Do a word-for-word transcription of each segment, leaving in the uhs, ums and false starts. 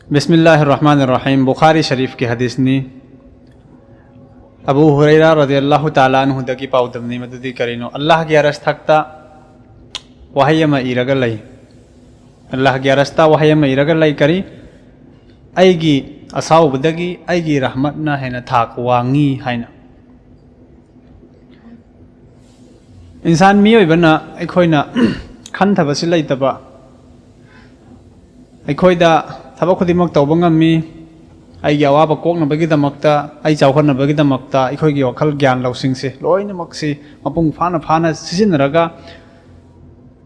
ꯕꯤꯁꯃꯤꯜꯂꯥꯍꯤꯔ ꯔꯍꯃꯥꯅꯤꯔ Rahim. ꯕꯨꯈꯥꯔꯤ ꯁꯔꯤꯐꯀꯤ ꯍꯗꯤꯁꯅꯤ꯫ Abu ꯍꯨꯔꯩꯔꯥ ꯔꯗꯤꯌꯜꯂꯥꯍꯨ ꯇꯥꯂꯥ ꯑꯟꯍꯨꯗꯒꯤ ꯄꯥꯎꯗꯝꯅꯤ꯫ ꯃꯗꯨꯗꯤ ꯀꯔꯤꯅꯣ? ꯑꯜꯂꯥꯍꯒꯤ ꯑꯔꯁ ꯊꯛꯇ ꯋꯥꯍꯩ ꯑꯃ ꯏꯔꯒ ꯂꯩ꯫ ꯑꯜꯂꯥꯍꯒꯤ ꯑꯔꯁꯇ ꯋꯥꯍꯩ ꯑꯃ ꯏꯔꯒ ꯂꯩ꯫ ꯀꯔꯤ? "ꯑꯩꯒꯤ ꯑꯁꯥꯎꯕꯗꯒꯤ ꯑꯩꯒꯤ ꯔꯍꯃꯠꯅ ꯍꯦꯟꯅ ꯊꯥꯛ ꯋꯥꯡꯉꯤ" ꯍꯥꯏꯅ꯫ ꯏꯟꯁꯥꯟ ꯃꯤꯑꯣꯏꯕꯅ ꯑꯩꯈꯣꯏꯅ ꯈꯟꯊꯕꯁꯤ ꯂꯩꯇꯕ, ꯑꯩꯈꯣꯏꯗ ꯊꯕꯛ ꯈꯨꯗꯤꯡꯃꯛ ꯇꯧꯕ ꯉꯝꯃꯤ꯫ ꯑꯩꯒꯤ ꯑꯋꯥꯕ ꯀꯣꯛꯅꯕꯒꯤꯗꯃꯛꯇ, ꯑꯩ ꯆꯥꯎꯈꯠꯅꯕꯒꯤꯗꯃꯛꯇ ꯑꯩꯈꯣꯏꯒꯤ ꯋꯥꯈꯜ ꯒ꯭ꯌꯥꯟ ꯂꯧꯁꯤꯡꯁꯦ ꯂꯣꯏꯅꯃꯛꯁꯤ ꯃꯄꯨꯡ ꯐꯥꯅ ꯐꯥꯅ ꯁꯤꯖꯤꯟꯅꯔꯒ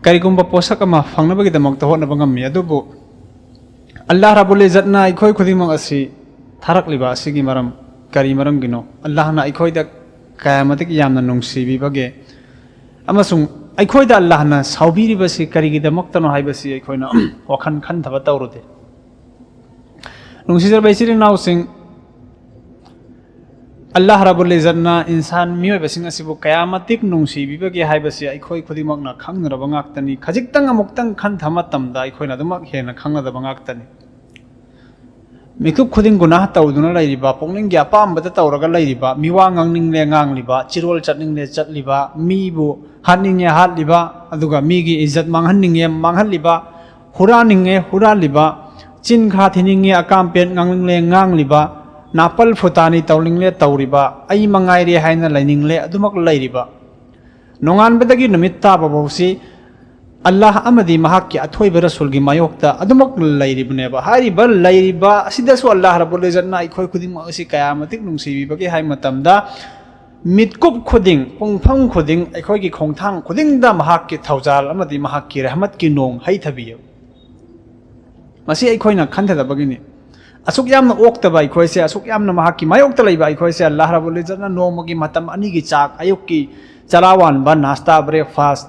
ꯀꯔꯤꯒꯨꯝꯕ ꯄꯣꯠꯁꯛ ꯑꯃ ꯐꯪꯅꯕꯒꯤꯗꯃꯛꯇ ꯍꯣꯠꯅꯕ ꯉꯝꯃꯤ꯫ ꯑꯗꯨꯕꯨ ꯑꯜꯂꯥꯍ ꯔꯕꯨꯜ ꯏꯖꯠꯅ ꯑꯩꯈꯣꯏ ꯈꯨꯗꯤꯡꯃꯛ ꯑꯁꯤ ꯊꯥꯔꯛꯂꯤꯕ ꯑꯁꯤꯒꯤ ꯃꯔꯝ ꯀꯔꯤ ꯃꯔꯝꯒꯤꯅꯣ? ꯑꯜꯂꯥꯍꯅ ꯑꯩꯈꯣꯏꯗ ꯀꯌꯥꯃꯇꯤꯛ ꯌꯥꯝꯅ ꯅꯨꯡꯁꯤꯕꯤꯕꯒꯦ? ꯑꯃꯁꯨꯡ ꯑꯩꯈꯣꯏꯗ ꯑꯜꯂꯥꯍꯅ ꯁꯥꯎꯕꯤꯔꯤꯕꯁꯤ ꯀꯔꯤꯒꯤꯗꯃꯛꯇꯅꯣ ꯍꯥꯏꯕꯁꯤ ꯑꯩꯈꯣꯏꯅ ꯋꯥꯈꯜ ꯈꯟꯊꯕ ꯇꯧꯔꯨꯗꯦ꯫ ꯅꯨꯡꯁꯤꯖꯔꯕ ꯏꯆꯤꯜ ꯏꯅꯥꯎꯁꯤꯡ, ꯑꯜꯂꯥꯍ ꯔꯕꯨꯜ ꯏꯖꯠꯅ ꯏꯟꯁꯥꯟ ꯃꯤꯑꯣꯏꯕꯁꯤꯡ ꯑꯁꯤꯕꯨ ꯀꯌꯥꯃꯇꯤꯛ ꯅꯨꯡꯁꯤꯕꯤꯕꯒꯦ ꯍꯥꯏꯕꯁꯤ ꯑꯩꯈꯣꯏ ꯈꯨꯗꯤꯡꯃꯛꯅ ꯈꯪꯅꯔꯕ ꯉꯥꯛꯇꯅꯤ꯫ ꯈꯖꯤꯛꯇꯪ ꯑꯃꯨꯛꯇꯪ ꯈꯟꯊ ꯃꯇꯝꯗ ꯑꯩꯈꯣꯏꯅ ꯑꯗꯨꯃꯛ ꯍꯦꯟꯅ ꯈꯪꯒꯗꯕ ꯉꯥꯛꯇꯅꯤ꯫ ꯃꯤꯀꯨꯞ ꯈꯨꯗꯤꯡ ꯒꯨꯅꯥꯍ ꯇꯧꯗꯨꯅ ꯂꯩꯔꯤꯕ, ꯄꯨꯛꯅꯤꯡꯒꯤ ꯑꯄꯥꯝꯕꯗ ꯇꯧꯔꯒ ꯂꯩꯔꯤꯕ, ꯃꯤꯋꯥ ꯉꯥꯡꯅꯤꯡꯂꯦ ꯉꯥꯡꯂꯤꯕ, ꯆꯤꯔꯣꯜ ꯆꯠꯅꯤꯡꯂꯦ ꯆꯠꯂꯤꯕ, ꯃꯤꯕꯨ ꯍꯥꯠꯅꯤꯡꯉꯦ ꯍꯥꯠꯂꯤꯕ, ꯑꯗꯨꯒ ꯃꯤꯒꯤ ꯏꯖꯠ ꯃꯥꯡꯍꯟꯅꯤꯡꯉꯦ ꯃꯥꯡꯍꯜꯂꯤꯕ, ꯍꯨꯔꯥꯟꯅꯤꯡꯉꯦ ꯍꯨꯔꯥꯜꯂꯤꯕ, ꯆꯤꯟ ꯈꯥ ꯊꯤꯅꯤꯡꯉꯦ ꯑꯀꯥꯝ ꯄꯦꯠ ꯉꯥꯡꯅꯤꯡꯂꯦ ꯉꯥꯡꯂꯤꯕ, ꯅꯥꯄꯜ ꯐꯨꯇꯥꯅꯤ ꯇꯧꯅꯤꯡꯂꯦ ꯇꯧꯔꯤꯕ, ꯑꯩ ꯃꯉꯥꯏꯔꯦ ꯍꯥꯏꯅ ꯂꯩꯅꯤꯡꯂꯦ ꯑꯗꯨꯃꯛ ꯂꯩꯔꯤꯕ, ꯅꯣꯡꯉꯥꯟꯕꯗꯒꯤ ꯅꯨꯃꯤꯠ ꯇꯥꯕ ꯐꯥꯎꯁꯤ ꯑꯜꯂꯥꯍ ꯑꯃꯗꯤ ꯃꯍꯥꯛꯀꯤ ꯑꯊꯣꯏꯕ ꯔꯁꯨꯜꯒꯤ ꯃꯥꯌꯣꯛꯇ ꯑꯗꯨꯃꯛ ꯂꯩꯔꯤꯕꯅꯦꯕ꯫ ꯍꯥꯏꯔꯤꯕ ꯂꯩꯔꯤꯕ ꯑꯁꯤꯗꯁꯨ ꯑꯜꯂꯥꯍ ꯔꯕꯨꯜ ꯏꯖꯠꯅ ꯑꯩꯈꯣꯏ ꯈꯨꯗꯤꯡꯃꯛ ꯑꯁꯤ ꯀꯌꯥꯃꯇꯤꯛ ꯅꯨꯡꯁꯤꯕꯤꯕꯒꯦ ꯍꯥꯏꯕ ꯃꯇꯝꯗ, ꯃꯤꯠꯀꯨꯞ ꯈꯨꯗꯤꯡ, ꯄꯨꯡꯐꯝ ꯈꯨꯗꯤꯡ, ꯑꯩꯈꯣꯏꯒꯤ ꯈꯣꯡꯊꯥꯡ ꯈꯨꯗꯤꯡꯗ ꯃꯍꯥꯛꯀꯤ ꯊꯧꯖꯥꯜ ꯑꯃꯗꯤ ꯃꯍꯥꯛꯀꯤ ꯔꯍꯃꯠꯀꯤ ꯅꯣꯡ ꯍꯩꯊꯕꯤꯌꯦꯕ꯫ ꯃꯁꯤ ꯑꯩꯈꯣꯏꯅ ꯈꯟꯊꯗꯕꯒꯤꯅꯤ꯫ ꯑꯁꯨꯛ ꯌꯥꯝꯅ ꯑꯣꯛꯇꯕ ꯑꯩꯈꯣꯏꯁꯦ, ꯑꯁꯨꯛ ꯌꯥꯝꯅ ꯃꯍꯥꯛꯀꯤ ꯃꯥꯌꯣꯛꯇ ꯂꯩꯕ ꯑꯩꯈꯣꯏꯁꯦ, ꯑꯜꯂꯥꯍ ꯔꯕꯨꯜ ꯏꯖꯠꯅ ꯅꯣꯡꯃꯒꯤ ꯃꯇꯝ ꯑꯅꯤꯒꯤ ꯆꯥꯛ, ꯑꯌꯨꯛꯀꯤ ꯆꯔꯥ ꯋꯥꯟꯕ, ꯅꯥꯁꯇꯥ, ꯕ꯭ꯔꯦꯛꯐꯥꯁ,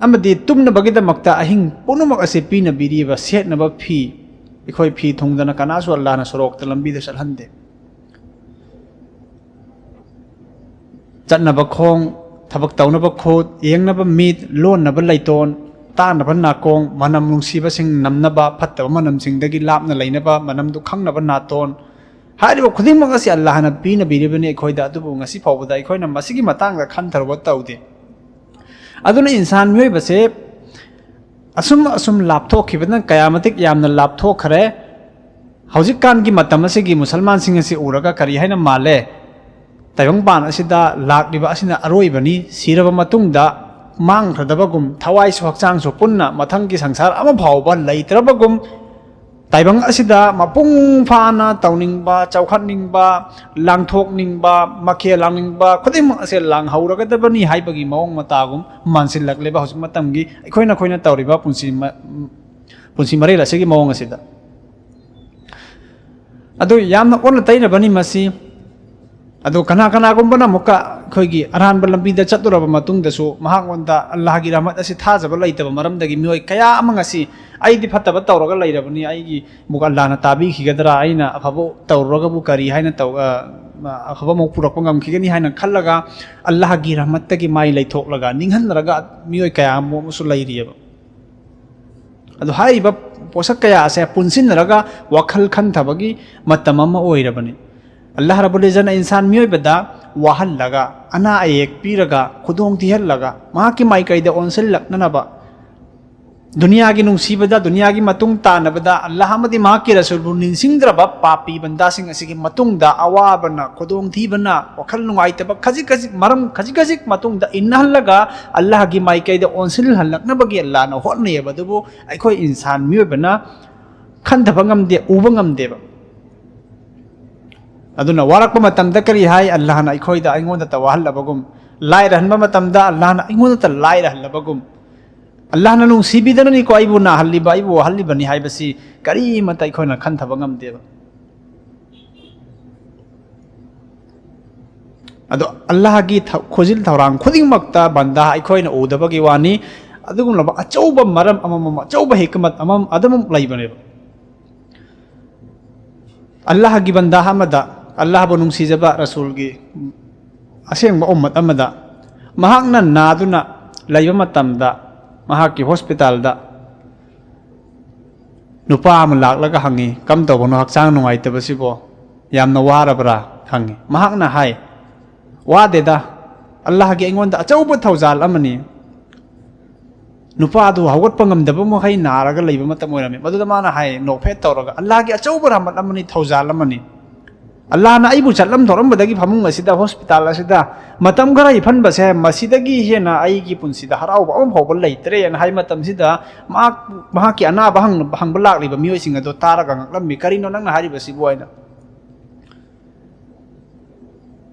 ꯑꯃꯗꯤ ꯇꯨꯝꯅꯕꯒꯤꯗꯃꯛꯇ ꯑꯍꯤꯡ ꯄꯨꯝꯅꯃꯛ ꯑꯁꯤ ꯄꯤꯅꯕꯤꯔꯤꯕ, ꯁꯦꯠꯅꯕ ꯐꯤ, ꯑꯩꯈꯣꯏ ꯐꯤ ꯊꯨꯡꯗꯅ ꯀꯅꯥꯁꯨ ꯑꯜꯂꯥꯍꯅ ꯁꯣꯔꯣꯛꯇ ꯂꯝꯕꯤꯗ ꯆꯠꯍꯟꯗꯦ꯫ ꯆꯠꯅꯕ ꯈꯣꯡ, ꯊꯕꯛ ꯇꯧꯅꯕ ꯈꯨꯠ, ꯌꯦꯡꯅꯕ ꯃꯤꯠ, ꯂꯣꯟꯅꯕ ꯂꯩꯇꯣꯟ, ꯇꯥꯅꯕ ꯅꯥꯀꯣꯡ, ꯃꯅꯝ ꯅꯨꯡꯁꯤꯕꯁꯤꯡ ꯅꯝꯅꯕ, ꯐꯠꯇꯕ ꯃꯅꯝꯁꯤꯡꯗꯒꯤ ꯂꯥꯞꯅ ꯂꯩꯅꯕ, ꯃꯅꯝꯗꯨ ꯈꯪꯅꯕ ꯅꯥꯇꯣꯟ, ꯍꯥꯏꯔꯤꯕ ꯈꯨꯗꯤꯡꯃꯛ ꯑꯁꯤ ꯑꯜꯂꯥꯍꯅ ꯄꯤꯅꯕꯤꯔꯤꯕꯅꯤ ꯑꯩꯈꯣꯏꯗ꯫ ꯑꯗꯨꯕꯨ ꯉꯁꯤ ꯐꯥꯎꯕꯗ ꯑꯩꯈꯣꯏꯅ ꯃꯁꯤꯒꯤ ꯃꯇꯥꯡꯗ ꯈꯟꯊꯔꯨꯕ ꯇꯧꯗꯦ꯫ ꯑꯗꯨꯅ ꯏꯟꯁꯥꯟ ꯃꯤꯑꯣꯏꯕꯁꯦ ꯑꯁꯨꯝ ꯑꯁꯨꯝ ꯂꯥꯞꯊꯣꯛꯈꯤꯕꯅ ꯀꯌꯥ ꯃꯇꯤꯛ ꯌꯥꯝꯅ ꯂꯥꯞꯊꯣꯛꯈ꯭ꯔꯦ꯫ ꯍꯧꯖꯤꯛꯀꯥꯟꯒꯤ ꯃꯇꯝ ꯑꯁꯤꯒꯤ ꯃꯨꯁꯜꯃꯥꯟꯁꯤꯡ ꯑꯁꯤ ꯎꯔꯒ ꯀꯔꯤ ꯍꯥꯏꯅ ꯃꯥꯜꯂꯦ? ꯇꯥꯏꯕꯪꯄꯥꯟ ꯑꯁꯤꯗ ꯂꯥꯛꯂꯤꯕ ꯑꯁꯤꯅ ꯑꯔꯣꯏꯕꯅꯤ, ꯁꯤꯔꯕ ꯃꯇꯨꯡꯗ ꯃꯥꯡꯈ꯭ꯔꯗꯕꯒꯨꯝ, ꯊꯋꯥꯏꯁꯨ ꯍꯛꯆꯥꯡꯁꯨ ꯄꯨꯟꯅ ꯃꯊꯪꯒꯤ ꯁꯪꯁꯥꯔ ꯑꯃ ꯐꯥꯎꯕ ꯂꯩꯇ꯭ꯔꯕꯒꯨꯝ, ꯇꯥꯏꯕꯪ ꯑꯁꯤꯗ ꯃꯄꯨꯡ ꯐꯥꯅ ꯇꯧꯅꯤꯡꯕ, ꯆꯥꯎꯈꯠꯅꯤꯡꯕ, ꯂꯥꯡꯊꯣꯛꯅꯤꯡꯕ, ꯃꯈꯦꯜ ꯂꯥꯡꯅꯤꯡꯕ ꯈꯨꯗꯤꯡꯃꯛ ꯑꯁꯦ ꯂꯥꯡꯍꯧꯔꯒꯗꯕꯅꯤ ꯍꯥꯏꯕꯒꯤ ꯃꯑꯣꯡ ꯃꯇꯥꯒꯨꯝ ꯃꯥꯟꯁꯤꯜꯂꯛꯂꯦꯕ ꯍꯧꯖꯤꯛ ꯃꯇꯝꯒꯤ ꯑꯩꯈꯣꯏꯅ ꯑꯩꯈꯣꯏꯅ ꯇꯧꯔꯤꯕ ꯄꯨꯟꯁꯤ ꯃ-, ꯄꯨꯟꯁꯤ ꯃꯔꯦꯜ ꯑꯁꯤꯒꯤ ꯃꯑꯣꯡ ꯑꯁꯤꯗ꯫ ꯑꯗꯨ ꯌꯥꯝꯅ ꯑꯣꯟꯅ ꯇꯩꯅꯕꯅꯤ ꯃꯁꯤ꯫ ꯑꯗꯨ ꯀꯅꯥ ꯀꯅꯥꯒꯨꯝꯕꯅ ꯑꯃꯨꯛꯀ ꯑꯩꯈꯣꯏꯒꯤ ꯑꯔꯥꯟꯕ ꯂꯝꯕꯤꯗ ꯆꯠꯂꯨꯔꯕ ꯃꯇꯨꯡꯗꯁꯨ ꯃꯍꯥꯛꯉꯣꯟꯗ ꯑꯜꯂꯥꯍꯒꯤ ꯔꯍꯃꯠ ꯑꯁꯤ ꯊꯥꯖꯕ ꯂꯩꯇꯕ ꯃꯔꯝꯗꯒꯤ ꯃꯤꯑꯣꯏ ꯀꯌꯥ ꯑꯃ ꯉꯁꯤ, "ꯑꯩꯗꯤ ꯐꯠꯇꯕ ꯇꯧꯔꯒ ꯂꯩꯔꯕꯅꯤ, ꯑꯩꯒꯤ ꯑꯃꯨꯛ ꯑꯜꯂꯥꯍꯅ ꯇꯥꯕꯤꯈꯤꯒꯗ꯭ꯔꯥ? ꯑꯩꯅ ꯑꯐꯕ ꯇꯧꯔꯨꯔꯒꯕꯨ ꯀꯔꯤ ꯍꯥꯏꯅ ꯇꯧ-, ꯑ, ꯑꯐꯕ ꯑꯃꯨꯛ ꯄꯨꯔꯛꯄ ꯉꯝꯈꯤꯒꯅꯤ?" ꯍꯥꯏꯅ ꯈꯜꯂꯒ ꯑꯜꯂꯥꯍꯒꯤ ꯔꯍꯃꯠꯇꯒꯤ ꯃꯥꯏ ꯂꯩꯊꯣꯛꯂꯒ ꯅꯤꯡꯍꯟꯅꯔꯒ ꯃꯤꯑꯣꯏ ꯀꯌꯥ ꯑꯃꯁꯨ ꯂꯩꯔꯤꯑꯕ꯫ ꯑꯗꯣ ꯍꯥꯏꯔꯤꯕ ꯄꯣꯠꯁꯛ ꯀꯌꯥ ꯑꯁꯦ ꯄꯨꯟꯁꯤꯟꯅꯔꯒ ꯋꯥꯈꯜ ꯈꯟꯊꯕꯒꯤ ꯃꯇꯝ ꯑꯃ ꯑꯣꯏꯔꯕꯅꯤ꯫ ꯑꯜꯂꯥꯍ ꯔꯕꯨꯜ ꯏꯖꯠꯅ ꯏꯟꯁꯥꯟ ꯃꯤꯑꯣꯏꯕꯗ ꯋꯥꯍꯜꯂꯒ, ꯑꯅꯥ ꯑꯌꯦꯛ ꯄꯤꯔꯒ, ꯈꯨꯗꯣꯡ ꯊꯤꯍꯜꯂꯒ, ꯃꯍꯥꯛꯀꯤ ꯃꯥꯏꯀꯩꯗ ꯑꯣꯟꯁꯤꯜꯂꯛꯅꯅꯕ, ꯗꯨꯅꯤꯌꯥꯒꯤ ꯅꯨꯡꯁꯤꯕꯗ, ꯗꯨꯅꯤꯌꯥꯒꯤ ꯃꯇꯨꯡ ꯇꯥꯅꯕꯗ ꯑꯜꯂꯥꯍ ꯑꯃꯗꯤ ꯃꯍꯥꯛꯀꯤ ꯔꯁꯨꯜꯕꯨ ꯅꯤꯡꯁꯤꯡꯗ꯭ꯔꯕ ꯄꯥꯄꯤ ꯕꯟꯗꯥꯁꯤꯡ ꯑꯁꯤꯒꯤ ꯃꯇꯨꯡꯗ ꯑꯋꯥꯕꯅ, ꯈꯨꯗꯣꯡꯊꯤꯕꯅ, ꯋꯥꯈꯜ ꯅꯨꯡꯉꯥꯏꯇꯕ ꯈꯖꯤꯛ ꯈꯖꯤꯛ, ꯃꯔꯝ ꯈꯖꯤꯛ ꯈꯖꯤꯛ ꯃꯇꯨꯡꯗ ꯏꯟꯅꯍꯜꯂꯒ ꯑꯜꯂꯥꯍꯒꯤ ꯃꯥꯏꯀꯩꯗ ꯑꯣꯟꯁꯤꯜꯍꯜꯂꯛꯅꯕꯒꯤ ꯑꯜꯂꯥꯍꯅ ꯍꯣꯠꯅꯩꯑꯕ꯫ ꯑꯗꯨꯕꯨ ꯑꯩꯈꯣꯏ ꯏꯟꯁꯥꯟ ꯃꯤꯑꯣꯏꯕꯅ ꯈꯟꯊꯕ ꯉꯝꯗꯦ, ꯎꯕ ꯉꯝꯗꯦꯕ꯫ ꯑꯗꯨꯅ ꯋꯥꯔꯛꯄ ꯃꯇꯝꯗ ꯀꯔꯤ ꯍꯥꯏ? ꯑꯜꯂꯥꯍꯅ ꯑꯩꯈꯣꯏꯗ, ꯑꯩꯉꯣꯟꯗꯇ ꯋꯥꯍꯜꯂꯕꯒꯨꯝ, ꯂꯥꯏꯔꯍꯟꯕ ꯃꯇꯝꯗ ꯑꯜꯂꯥꯍꯅ ꯑꯩꯉꯣꯟꯗꯇ ꯂꯥꯏꯔꯍꯜꯂꯕꯒꯨꯝ, ꯑꯜꯂꯥꯍꯅ ꯅꯨꯡꯁꯤꯕꯤꯗꯅꯅꯤꯀꯣ ꯑꯩꯕꯨ ꯅꯥꯍꯜꯂꯤꯕ, ꯑꯩꯕꯨ ꯋꯥꯍꯜꯂꯤꯕꯅꯤ ꯍꯥꯏꯕꯁꯤ ꯀꯔꯤꯃꯠꯇ ꯑꯩꯈꯣꯏꯅ ꯈꯟꯊꯕ ꯉꯝꯗꯦꯕ꯫ ꯑꯗꯣ ꯑꯜꯂꯥꯍꯒꯤ ꯊ-, ꯈꯨꯖꯤꯜ ꯊꯧꯔꯥꯡ ꯈꯨꯗꯤꯡꯃꯛꯇ ꯕꯟꯗꯥ ꯑꯩꯈꯣꯏꯅ ꯎꯗꯕꯒꯤ ꯋꯥꯅꯤ꯫ ꯑꯗꯨꯒꯨꯝꯂꯕ ꯑꯆꯧꯕ ꯃꯔꯝ ꯑꯃꯃꯝ, ꯑꯆꯧꯕ ꯍꯤꯀꯃꯠ ꯑꯃꯃꯝ ꯑꯗꯨꯃꯛ ꯂꯩꯕꯅꯦꯕ꯫ ꯑꯜꯂꯥꯍꯒꯤ ꯕꯟꯗꯥ ꯑꯃꯗ, ꯑꯜꯂꯥꯍꯕꯨ ꯅꯨꯡꯁꯤꯖꯕ ꯔꯁꯨꯜꯒꯤ ꯑꯁꯦꯡꯕ ꯎꯝꯃꯠ ꯑꯃꯗ, ꯃꯍꯥꯛꯅ ꯅꯥꯗꯨꯅ ꯂꯩꯕ ꯃꯇꯝꯗ, ꯃꯍꯥꯛꯀꯤ ꯍꯣꯁꯄꯤꯇꯥꯜꯗ ꯅꯨꯄꯥ ꯑꯃ ꯂꯥꯛꯂꯒ ꯍꯪꯉꯤ, "ꯀꯝ ꯇꯧꯕꯅꯣ ꯍꯛꯆꯥꯡ ꯅꯨꯡꯉꯥꯏꯇꯕꯁꯤꯕꯣ? ꯌꯥꯝꯅ ꯋꯥꯔꯕ꯭ꯔꯥ?" ꯍꯪꯉꯤ꯫ ꯃꯍꯥꯛꯅ ꯍꯥꯏ, "ꯋꯥꯗꯦꯗ, ꯑꯜꯂꯥꯍꯒꯤ ꯑꯩꯉꯣꯟꯗ ꯑꯆꯧꯕ ꯊꯧꯖꯥꯜ ꯑꯃꯅꯤ꯫" ꯅꯨꯄꯥꯗꯨ ꯍꯧꯒꯠꯄ ꯉꯝꯗꯕ ꯃꯈꯩ ꯅꯥꯔꯒ ꯂꯩꯕ ꯃꯇꯝ ꯑꯣꯏꯔꯝꯃꯤ꯫ ꯃꯗꯨꯗ ꯃꯥꯅ ꯍꯥꯏ, ꯅꯣꯛꯐꯦꯠ ꯇꯧꯔꯒ, "ꯑꯜꯂꯥꯍꯒꯤ ꯑꯆꯧꯕ ꯔꯍꯃꯠ ꯑꯃꯅꯤ, ꯊꯧꯖꯥꯜ ꯑꯃꯅꯤ꯫ ꯑꯜꯂꯥꯍꯅ ꯑꯩꯕꯨ ꯆꯠꯂꯝ ꯊꯧꯔꯝꯕꯗꯒꯤ ꯐꯃꯨꯡ ꯑꯁꯤꯗ, ꯍꯣꯁꯄꯤꯇꯥꯜ ꯑꯁꯤꯗ ꯃꯇꯝ ꯈꯔ ꯍꯤꯞꯍꯟꯕꯁꯦ, ꯃꯁꯤꯗꯒꯤ ꯍꯦꯟꯅ ꯑꯩꯒꯤ ꯄꯨꯟꯁꯤꯗ ꯍꯔꯥꯎꯕ ꯑꯃ ꯐꯥꯎꯕ ꯂꯩꯇ꯭ꯔꯦꯅ" ꯍꯥꯏ ꯃꯇꯝꯁꯤꯗ, ꯃꯍꯥꯛ, ꯃꯍꯥꯛꯀꯤ ꯑꯅꯥꯕ ꯍꯪ-, ꯍꯪꯕ ꯂꯥꯛꯂꯤꯕ ꯃꯤꯑꯣꯏꯁꯤꯡ ꯑꯗꯨ ꯇꯥꯔꯒ ꯉꯛꯂꯝꯃꯤ, "ꯀꯔꯤꯅꯣ ꯅꯪꯅ ꯍꯥꯏꯔꯤꯕꯁꯤꯕꯨ?" ꯍꯥꯏꯅ꯫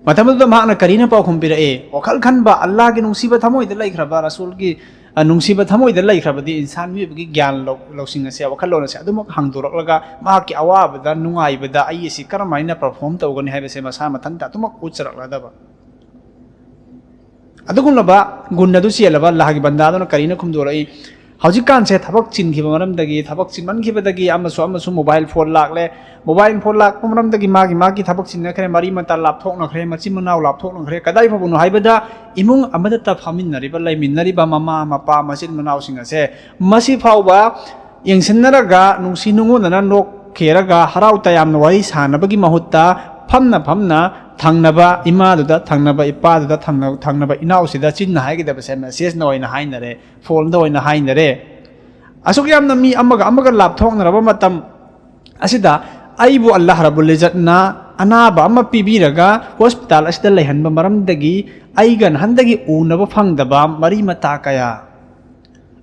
ꯃꯇꯝ ꯑꯗꯨꯗ ꯃꯍꯥꯛꯅ ꯀꯔꯤꯅ ꯄꯥꯎꯈꯨꯝ ꯄꯤꯔꯛꯏ? ꯋꯥꯈꯜ ꯈꯟꯕ, ꯑꯜꯂꯥꯍꯒꯤ ꯅꯨꯡꯁꯤꯕ ꯊꯃꯣꯏꯗ ꯂꯩꯈ꯭ꯔꯕ, ꯔꯁꯨꯜꯒꯤ, ꯑ, ꯅꯨꯡꯁꯤꯕ ꯊꯃꯣꯏꯗ ꯂꯩꯈ꯭ꯔꯕꯗꯤ, ꯏꯟꯁꯥꯟ ꯃꯤꯑꯣꯏꯕꯒꯤ ꯒ꯭ꯌꯥꯟ ꯂꯧ-, ꯂꯧꯁꯤꯡ ꯑꯁꯦ, ꯋꯥꯈꯜꯂꯣꯟ ꯑꯁꯦ ꯑꯗꯨꯃꯛ ꯍꯥꯡꯗꯣꯔꯛꯂꯒ, ꯃꯍꯥꯛꯀꯤ ꯑꯋꯥꯕꯗ, ꯅꯨꯡꯉꯥꯏꯕꯗ ꯑꯩ ꯑꯁꯤ ꯀꯔꯝ ꯍꯥꯏꯅ ꯄꯔꯐꯣꯔꯝ ꯇꯧꯒꯅꯤ ꯍꯥꯏꯕꯁꯦ ꯃꯁꯥ ꯃꯊꯟꯇ ꯑꯗꯨꯃꯛ ꯎꯠꯆꯔꯛꯂꯗꯕ꯫ ꯑꯗꯨꯒꯨꯝꯂꯕ ꯒꯨꯟ ꯑꯗꯨ ꯆꯦꯜꯂꯕ ꯑꯜꯂꯥꯍꯒꯤ ꯕꯟꯗꯥ ꯑꯗꯨꯅ ꯀꯔꯤꯅ ꯈꯨꯝꯗꯣꯔꯛꯏ? ꯍꯧꯖꯤꯛꯀꯥꯟꯁꯦ ꯊꯕꯛ ꯆꯤꯟꯈꯤꯕ ꯃꯔꯝꯗꯒꯤ, ꯊꯕꯛ ꯆꯤꯟꯃꯟꯈꯤꯕꯗꯒꯤ ꯑꯃꯁꯨ ꯑꯃꯁꯨ ꯃꯣꯕꯥꯏꯜ ꯐꯣꯟ ꯂꯥꯛꯂꯦ꯫ ꯃꯣꯕꯥꯏꯜ ꯐꯣꯟ ꯂꯥꯛꯄ ꯃꯔꯝꯗꯒꯤ ꯃꯥꯒꯤ ꯃꯥꯒꯤ ꯊꯕꯛ ꯆꯤꯟꯅꯈ꯭ꯔꯦ, ꯃꯔꯤ ꯃꯇꯥ ꯂꯥꯞꯊꯣꯛꯅꯈ꯭ꯔꯦ, ꯃꯆꯤꯟ ꯃꯅꯥꯎ ꯂꯥꯞꯊꯣꯛꯅꯈ꯭ꯔꯦ꯫ ꯀꯗꯥꯏ ꯐꯥꯎꯕꯅꯣ ꯍꯥꯏꯕꯗ, ꯏꯃꯨꯡ ꯑꯃꯗꯇ ꯐꯝꯃꯤꯟꯅꯔꯤꯕ, ꯂꯩꯃꯤꯟꯅꯔꯤꯕ ꯃꯃꯥ, ꯃꯄꯥ, ꯃꯆꯤꯟ ꯃꯅꯥꯎꯁꯤꯡ ꯑꯁꯦ ꯃꯁꯤ ꯐꯥꯎꯕ ꯌꯦꯡꯁꯤꯟꯅꯔꯒ, ꯅꯨꯡꯁꯤ ꯅꯨꯡꯉꯣꯟꯅꯅ ꯅꯣꯛꯈꯤꯔꯒ, ꯍꯔꯥꯎ ꯇꯌꯥꯝꯅ ꯋꯥꯔꯤ ꯁꯥꯟꯅꯕꯒꯤ ꯃꯍꯨꯠꯇ, ꯐꯝꯅ ꯐꯝꯅ ꯊꯪꯅꯕ ꯏꯃꯥꯗꯨꯗ, ꯊꯪꯅꯕ ꯏꯄꯥꯗꯨꯗ, ꯊꯪꯅ-, ꯊꯪꯅꯕ ꯏꯅꯥꯎꯁꯤꯗ ꯆꯤꯟꯅ ꯍꯥꯏꯒꯗꯕꯁꯦ ꯃꯦꯁꯦꯖꯅ ꯑꯣꯏꯅ ꯍꯥꯏꯅꯔꯦ, ꯐꯣꯟꯗ ꯑꯣꯏꯅ ꯍꯥꯏꯅꯔꯦ꯫ ꯑꯁꯨꯛ ꯌꯥꯝꯅ ꯃꯤ ꯑꯃꯒ ꯑꯃꯒ ꯂꯥꯞꯊꯣꯛꯅꯔꯕ ꯃꯇꯝ ꯑꯁꯤꯗ, ꯑꯩꯕꯨ ꯑꯜꯂꯥꯍ ꯔꯕꯨꯜ ꯏꯖꯠꯅ ꯑꯅꯥꯕ ꯑꯃ ꯄꯤꯕꯤꯔꯒ ꯍꯣꯁꯄꯤꯇꯥꯜ ꯑꯁꯤꯗ ꯂꯩꯍꯟꯕ ꯃꯔꯝꯗꯒꯤ, ꯑꯩꯒ ꯅꯍꯥꯟꯗꯒꯤ ꯎꯅꯕ ꯐꯪꯗꯕ ꯃꯔꯤ ꯃꯇꯥ ꯀꯌꯥ,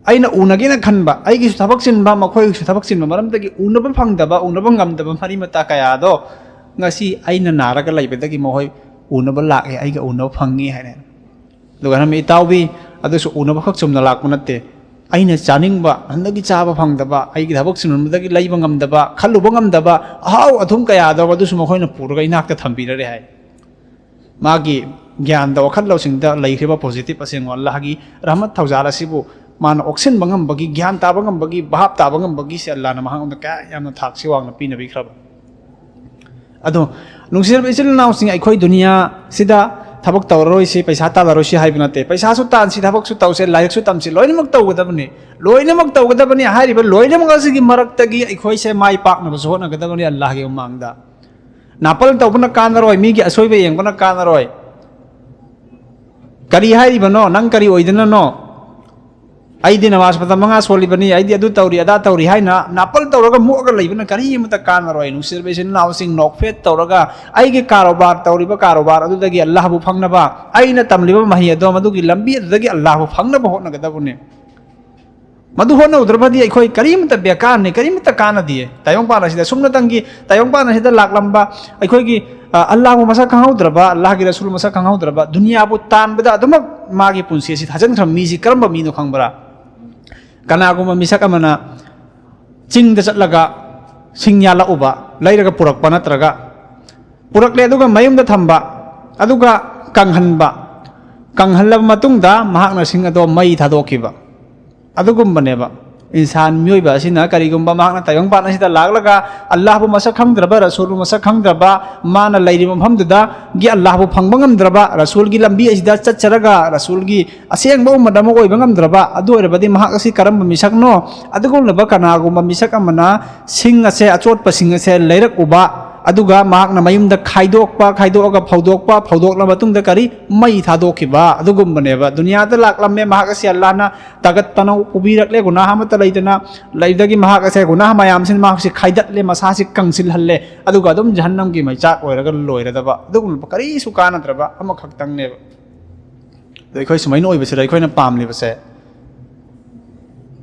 ꯑꯩꯅ ꯎꯅꯒꯦꯅ ꯈꯟꯕ, ꯑꯩꯒꯤꯁꯨ ꯊꯕꯛ ꯆꯤꯟꯕ, ꯃꯈꯣꯏꯒꯤꯁꯨ ꯊꯕꯛ ꯆꯤꯟꯕ ꯃꯔꯝꯗꯒꯤ ꯎꯅꯕ ꯐꯪꯗꯕ, ꯎꯅꯕ ꯉꯝꯗꯕ ꯃꯔꯤ ꯃꯇꯥ ꯀꯌꯥꯗꯣ ꯉꯁꯤ ꯑꯩꯅ ꯅꯥꯔꯒ ꯂꯩꯕꯗꯒꯤ ꯃꯈꯣꯏ ꯎꯅꯕ ꯂꯥꯛꯑꯦ, ꯑꯩꯒ ꯎꯅꯕ ꯐꯪꯉꯤ ꯍꯥꯏꯅ꯫ ꯑꯗꯨꯒ ꯍꯥꯏꯔꯝꯃꯤ, "ꯏꯇꯥꯎꯕꯤ, ꯑꯗꯨꯁꯨ ꯎꯅꯕꯈꯛ ꯆꯨꯝꯅ ꯂꯥꯛꯄ ꯅꯠꯇꯦ꯫ ꯑꯩꯅ ꯆꯥꯅꯤꯡꯕ, ꯍꯟꯗꯛꯀꯤ ꯆꯥꯕ ꯐꯪꯗꯕ, ꯑꯩꯒꯤ ꯊꯕꯛ ꯆꯤꯟꯃꯟꯕꯗꯒꯤ ꯂꯩꯕ ꯉꯝꯗꯕ, ꯈꯜꯂꯨꯕ ꯉꯝꯗꯕ ꯑꯍꯥꯎ ꯑꯊꯨꯝ ꯀꯌꯥꯗꯣ ꯑꯗꯨꯁꯨ ꯃꯈꯣꯏꯅ ꯄꯨꯔꯒ ꯏꯅꯥꯛꯇ ꯊꯝꯕꯤꯔꯔꯦ" ꯍꯥꯏ꯫ ꯃꯥꯒꯤ ꯒ꯭ꯌꯥꯟꯗ, ꯋꯥꯈꯜ ꯂꯧꯁꯤꯡꯗ ꯂꯩꯈ꯭ꯔꯤꯕ ꯄꯣꯖꯤꯇꯤꯚ ꯑꯁꯦꯡꯕ ꯑꯜꯂꯥꯍꯒꯤ ꯔꯍꯃꯠ ꯊꯧꯖꯥꯜ ꯑꯁꯤꯕꯨ ꯃꯥꯅ ꯑꯣꯛꯁꯤꯟꯕ ꯉꯝꯕꯒꯤ, ꯒ꯭ꯌꯥꯟ ꯇꯥꯕ ꯉꯝꯕꯒꯤ, ꯚꯥꯞ ꯇꯥꯕ ꯉꯝꯕꯒꯤ ꯁꯦ ꯑꯜꯂꯥꯍꯅ ꯃꯍꯥꯛꯉꯣꯟꯗ ꯀꯌꯥ ꯌꯥꯝꯅ ꯊꯥꯛꯁꯤ ꯋꯥꯡꯅ ꯄꯤꯅꯕꯤꯈ꯭ꯔꯕ꯫ ꯑꯗꯣ, ꯅꯨꯡꯁꯤꯔꯕ ꯏꯆꯤꯜ ꯏꯅꯥꯎꯁꯤꯡ, ꯑꯩꯈꯣꯏ ꯗꯨꯅꯤꯌꯥꯁꯤꯗ ꯊꯕꯛ ꯇꯧꯔꯔꯣꯏꯁꯤ, ꯄꯩꯁꯥ ꯇꯥꯜꯂꯔꯣꯏꯁꯤ ꯍꯥꯏꯕ ꯅꯠꯇꯦ꯫ ꯄꯩꯁꯥꯁꯨ ꯇꯥꯟꯁꯤ, ꯊꯕꯛꯁꯨ ꯇꯧꯁꯤ, ꯂꯥꯏꯔꯤꯛꯁꯨ ꯇꯝꯁꯤ, ꯂꯣꯏꯅꯃꯛ ꯇꯧꯒꯗꯕꯅꯤ꯫ ꯂꯣꯏꯅꯃꯛ ꯇꯧꯒꯗꯕꯅꯤ꯫ ꯍꯥꯏꯔꯤꯕ ꯂꯣꯏꯅꯃꯛ ꯑꯁꯤꯒꯤ ꯃꯔꯛꯇꯒꯤ ꯑꯩꯈꯣꯏꯁꯦ ꯃꯥꯏ ꯄꯥꯛꯅꯕꯁꯨ ꯍꯣꯠꯅꯒꯗꯕꯅꯤ ꯑꯜꯂꯥꯍꯒꯤ ꯃꯃꯥꯡꯗ꯫ ꯅꯥꯄꯜ ꯇꯧꯕꯅ ꯀꯥꯟꯅꯔꯣꯏ, ꯃꯤꯒꯤ ꯑꯁꯣꯏꯕ ꯌꯦꯡꯕꯅ ꯀꯥꯟꯅꯔꯣꯏ꯫ ꯀꯔꯤ ꯍꯥꯏꯔꯤꯕꯅꯣ? ꯅꯪ ꯀꯔꯤ ꯑꯣꯏꯗꯅꯅꯣ? ꯑꯩꯗꯤ ꯅꯃꯥꯖ ꯃꯇꯝ ꯃꯉꯥ ꯁꯣꯜꯂꯤꯕꯅꯤ, ꯑꯩꯗꯤ ꯑꯗꯨ ꯇꯧꯔꯤ, ꯑꯗꯥ ꯇꯧꯔꯤ ꯍꯥꯏꯅ ꯅꯥꯄꯜ ꯇꯧꯔꯒ ꯃꯣꯛꯑꯒ ꯂꯩꯕꯅ ꯀꯔꯤ ꯑꯃꯠꯇ ꯀꯥꯟꯅꯔꯣꯏ꯫ ꯅꯨꯡꯁꯤꯔꯕ ꯏꯆꯤꯟ ꯏꯅꯥꯎꯁꯤꯡ, ꯅꯣꯛꯐꯦꯠ ꯇꯧꯔꯒ ꯑꯩꯒꯤ ꯀꯥꯔꯣꯕꯥꯔ ꯇꯧꯔꯤꯕ ꯀꯥꯔꯣꯕꯥꯔ ꯑꯗꯨꯗꯒꯤ ꯑꯜꯂꯥꯍꯕꯨ ꯐꯪꯅꯕ, ꯑꯩꯅ ꯇꯝꯂꯤꯕ ꯃꯍꯩ ꯑꯗꯣ ꯃꯗꯨꯒꯤ ꯂꯝꯕꯤ ꯑꯗꯨꯗꯒꯤ ꯑꯜꯂꯥꯍꯕꯨ ꯐꯪꯅꯕ ꯍꯣꯠꯅꯒꯗꯕꯅꯤ꯫ ꯃꯗꯨ ꯍꯣꯠꯅꯍꯧꯗ꯭ꯔꯕꯗꯤ ꯑꯩꯈꯣꯏ ꯀꯔꯤꯃꯠꯇ ꯕꯦꯀꯥꯔꯅꯤ, ꯀꯔꯤꯃꯠꯇ ꯀꯥꯟꯅꯗꯦ꯫ ꯇꯥꯏꯕꯪꯄꯥꯟ ꯑꯁꯤꯗ ꯁꯨꯞꯅꯇꯪꯒꯤ, ꯇꯥꯏꯕꯪꯄꯥꯟ ꯑꯁꯤꯗ ꯂꯥꯛꯂꯝꯕ ꯑꯩꯈꯣꯏꯒꯤ, ꯑ, ꯑꯜꯂꯥꯍꯕꯨ ꯃꯁꯛ ꯈꯪꯍꯧꯗ꯭ꯔꯕ, ꯑꯜꯂꯥꯍꯒꯤ ꯔꯁꯨꯜ ꯃꯁꯛ ꯈꯪꯍꯧꯗ꯭ꯔꯕ, ꯗꯨꯅꯤꯌꯥꯕꯨ ꯇꯥꯟꯕꯗ ꯑꯗꯨꯃꯛ ꯃꯥꯒꯤ ꯄꯨꯟꯁꯤ ꯑꯁꯤ ꯊꯥꯖꯤꯟꯈ꯭ꯔꯕ ꯃꯤꯁꯤ ꯀꯔꯝꯕ ꯃꯤꯅꯣ ꯈꯪꯕ꯭ꯔꯥ? ꯀꯅꯥꯒꯨꯝꯕ ꯃꯤꯁꯛ ꯑꯃꯅ ꯆꯤꯡꯗ ꯆꯠꯂꯒ ꯁꯤꯡ ꯌꯥꯜꯂꯛꯎꯕ, ꯂꯩꯔꯒ ꯄꯨꯔꯛꯄ ꯅꯠꯇ꯭ꯔꯒ ꯄꯨꯔꯛꯂꯦ, ꯑꯗꯨꯒ ꯃꯌꯨꯝꯗ ꯊꯝꯕ, ꯑꯗꯨꯒ ꯀꯪꯍꯟꯕ, ꯀꯪꯍꯜꯂꯕ ꯃꯇꯨꯡꯗ ꯃꯍꯥꯛꯅ ꯁꯤꯡ ꯑꯗꯣ ꯃꯩ ꯊꯥꯗꯣꯛꯈꯤꯕ꯫ ꯑꯗꯨꯒꯨꯝꯕꯅꯦꯕ ꯏꯟꯁꯥꯟ, ꯃꯤꯑꯣꯏꯕ ꯑꯁꯤꯅ ꯀꯔꯤꯒꯨꯝꯕ ꯃꯍꯥꯛꯅ ꯇꯥꯏꯕꯪꯄꯥꯟ ꯑꯁꯤꯗ ꯂꯥꯛꯂꯒ ꯑꯜꯂꯥꯍꯕꯨ ꯃꯁꯛ ꯈꯪꯗ꯭ꯔꯕ, ꯔꯁꯨꯜꯕꯨ ꯃꯁꯛ ꯈꯪꯗ꯭ꯔꯕ, ꯃꯥꯅ ꯂꯩꯔꯤꯕ ꯃꯐꯝꯗꯨꯗꯒꯤ ꯑꯜꯂꯥꯍꯕꯨ ꯐꯪꯕ ꯉꯝꯗ꯭ꯔꯕ, ꯔꯁꯨꯜꯒꯤ ꯂꯝꯕꯤ ꯑꯁꯤꯗ ꯆꯠꯆꯔꯒ ꯔꯁꯨꯜꯒꯤ ꯑꯁꯦꯡꯕ ꯎꯝꯃꯠ ꯑꯃ ꯑꯣꯏꯕ ꯉꯝꯗ꯭ꯔꯕ, ꯑꯗꯨ ꯑꯣꯏꯔꯕꯗꯤ ꯃꯍꯥꯛ ꯑꯁꯤ ꯀꯔꯝꯕ ꯃꯤꯁꯛꯅꯣ? ꯑꯗꯨꯒꯨꯝꯂꯕ ꯀꯅꯥꯒꯨꯝꯕ ꯃꯤꯁꯛ ꯑꯃꯅ ꯁꯤꯡ ꯑꯁꯦ, ꯑꯆꯣꯠꯄꯁꯤꯡ ꯑꯁꯦ ꯂꯩꯔꯛꯎꯕ, ꯑꯗꯨꯒ ꯃꯍꯥꯛꯅ ꯃꯌꯨꯝꯗ ꯈꯥꯏꯗꯣꯛꯄ, ꯈꯥꯏꯗꯣꯛꯑꯒ ꯐꯧꯗꯣꯛꯄ, ꯐꯧꯗꯣꯛꯂꯕ ꯃꯇꯨꯡꯗ ꯀꯔꯤ? ꯃꯩ ꯊꯥꯗꯣꯛꯈꯤꯕ꯫ ꯑꯗꯨꯒꯨꯝꯕꯅꯦꯕ꯫ ꯗꯨꯅꯤꯌꯥꯗ ꯂꯥꯛꯂꯝꯃꯦ, ꯃꯍꯥꯛ ꯑꯁꯤ ꯑꯜꯂꯥꯍꯅ ꯇꯒꯠꯇꯅ ꯄꯨꯕꯤꯔꯛꯂꯦ, ꯒꯨꯅꯥꯍ ꯑꯃꯠꯇ ꯂꯩꯇꯅ꯫ ꯂꯩꯕꯗꯒꯤ ꯃꯍꯥꯛ ꯑꯁꯦ ꯒꯨꯅꯥꯍ ꯃꯌꯥꯝꯁꯤꯅ ꯃꯍꯥꯛꯁꯤ ꯈꯥꯏꯗꯠꯂꯦ, ꯃꯁꯥꯁꯤ ꯀꯪꯁꯤꯜꯍꯜꯂꯦ, ꯑꯗꯨꯒ ꯑꯗꯨꯝ ꯖꯍꯟꯅꯝꯒꯤ ꯃꯩꯆꯥꯛ ꯑꯣꯏꯔꯒ ꯂꯣꯏꯔꯗꯕ꯫ ꯑꯗꯨꯒꯨꯝꯕ ꯀꯔꯤꯁꯨ ꯀꯥꯟꯅꯗ꯭ꯔꯕ ꯑꯃꯈꯛꯇꯪꯅꯦꯕ꯫ ꯑꯗꯣ ꯑꯩꯈꯣꯏ ꯁꯨꯃꯥꯏꯅ ꯑꯣꯏꯕꯁꯤꯗ ꯑꯩꯈꯣꯏꯅ ꯄꯥꯝꯂꯤꯕꯁꯦ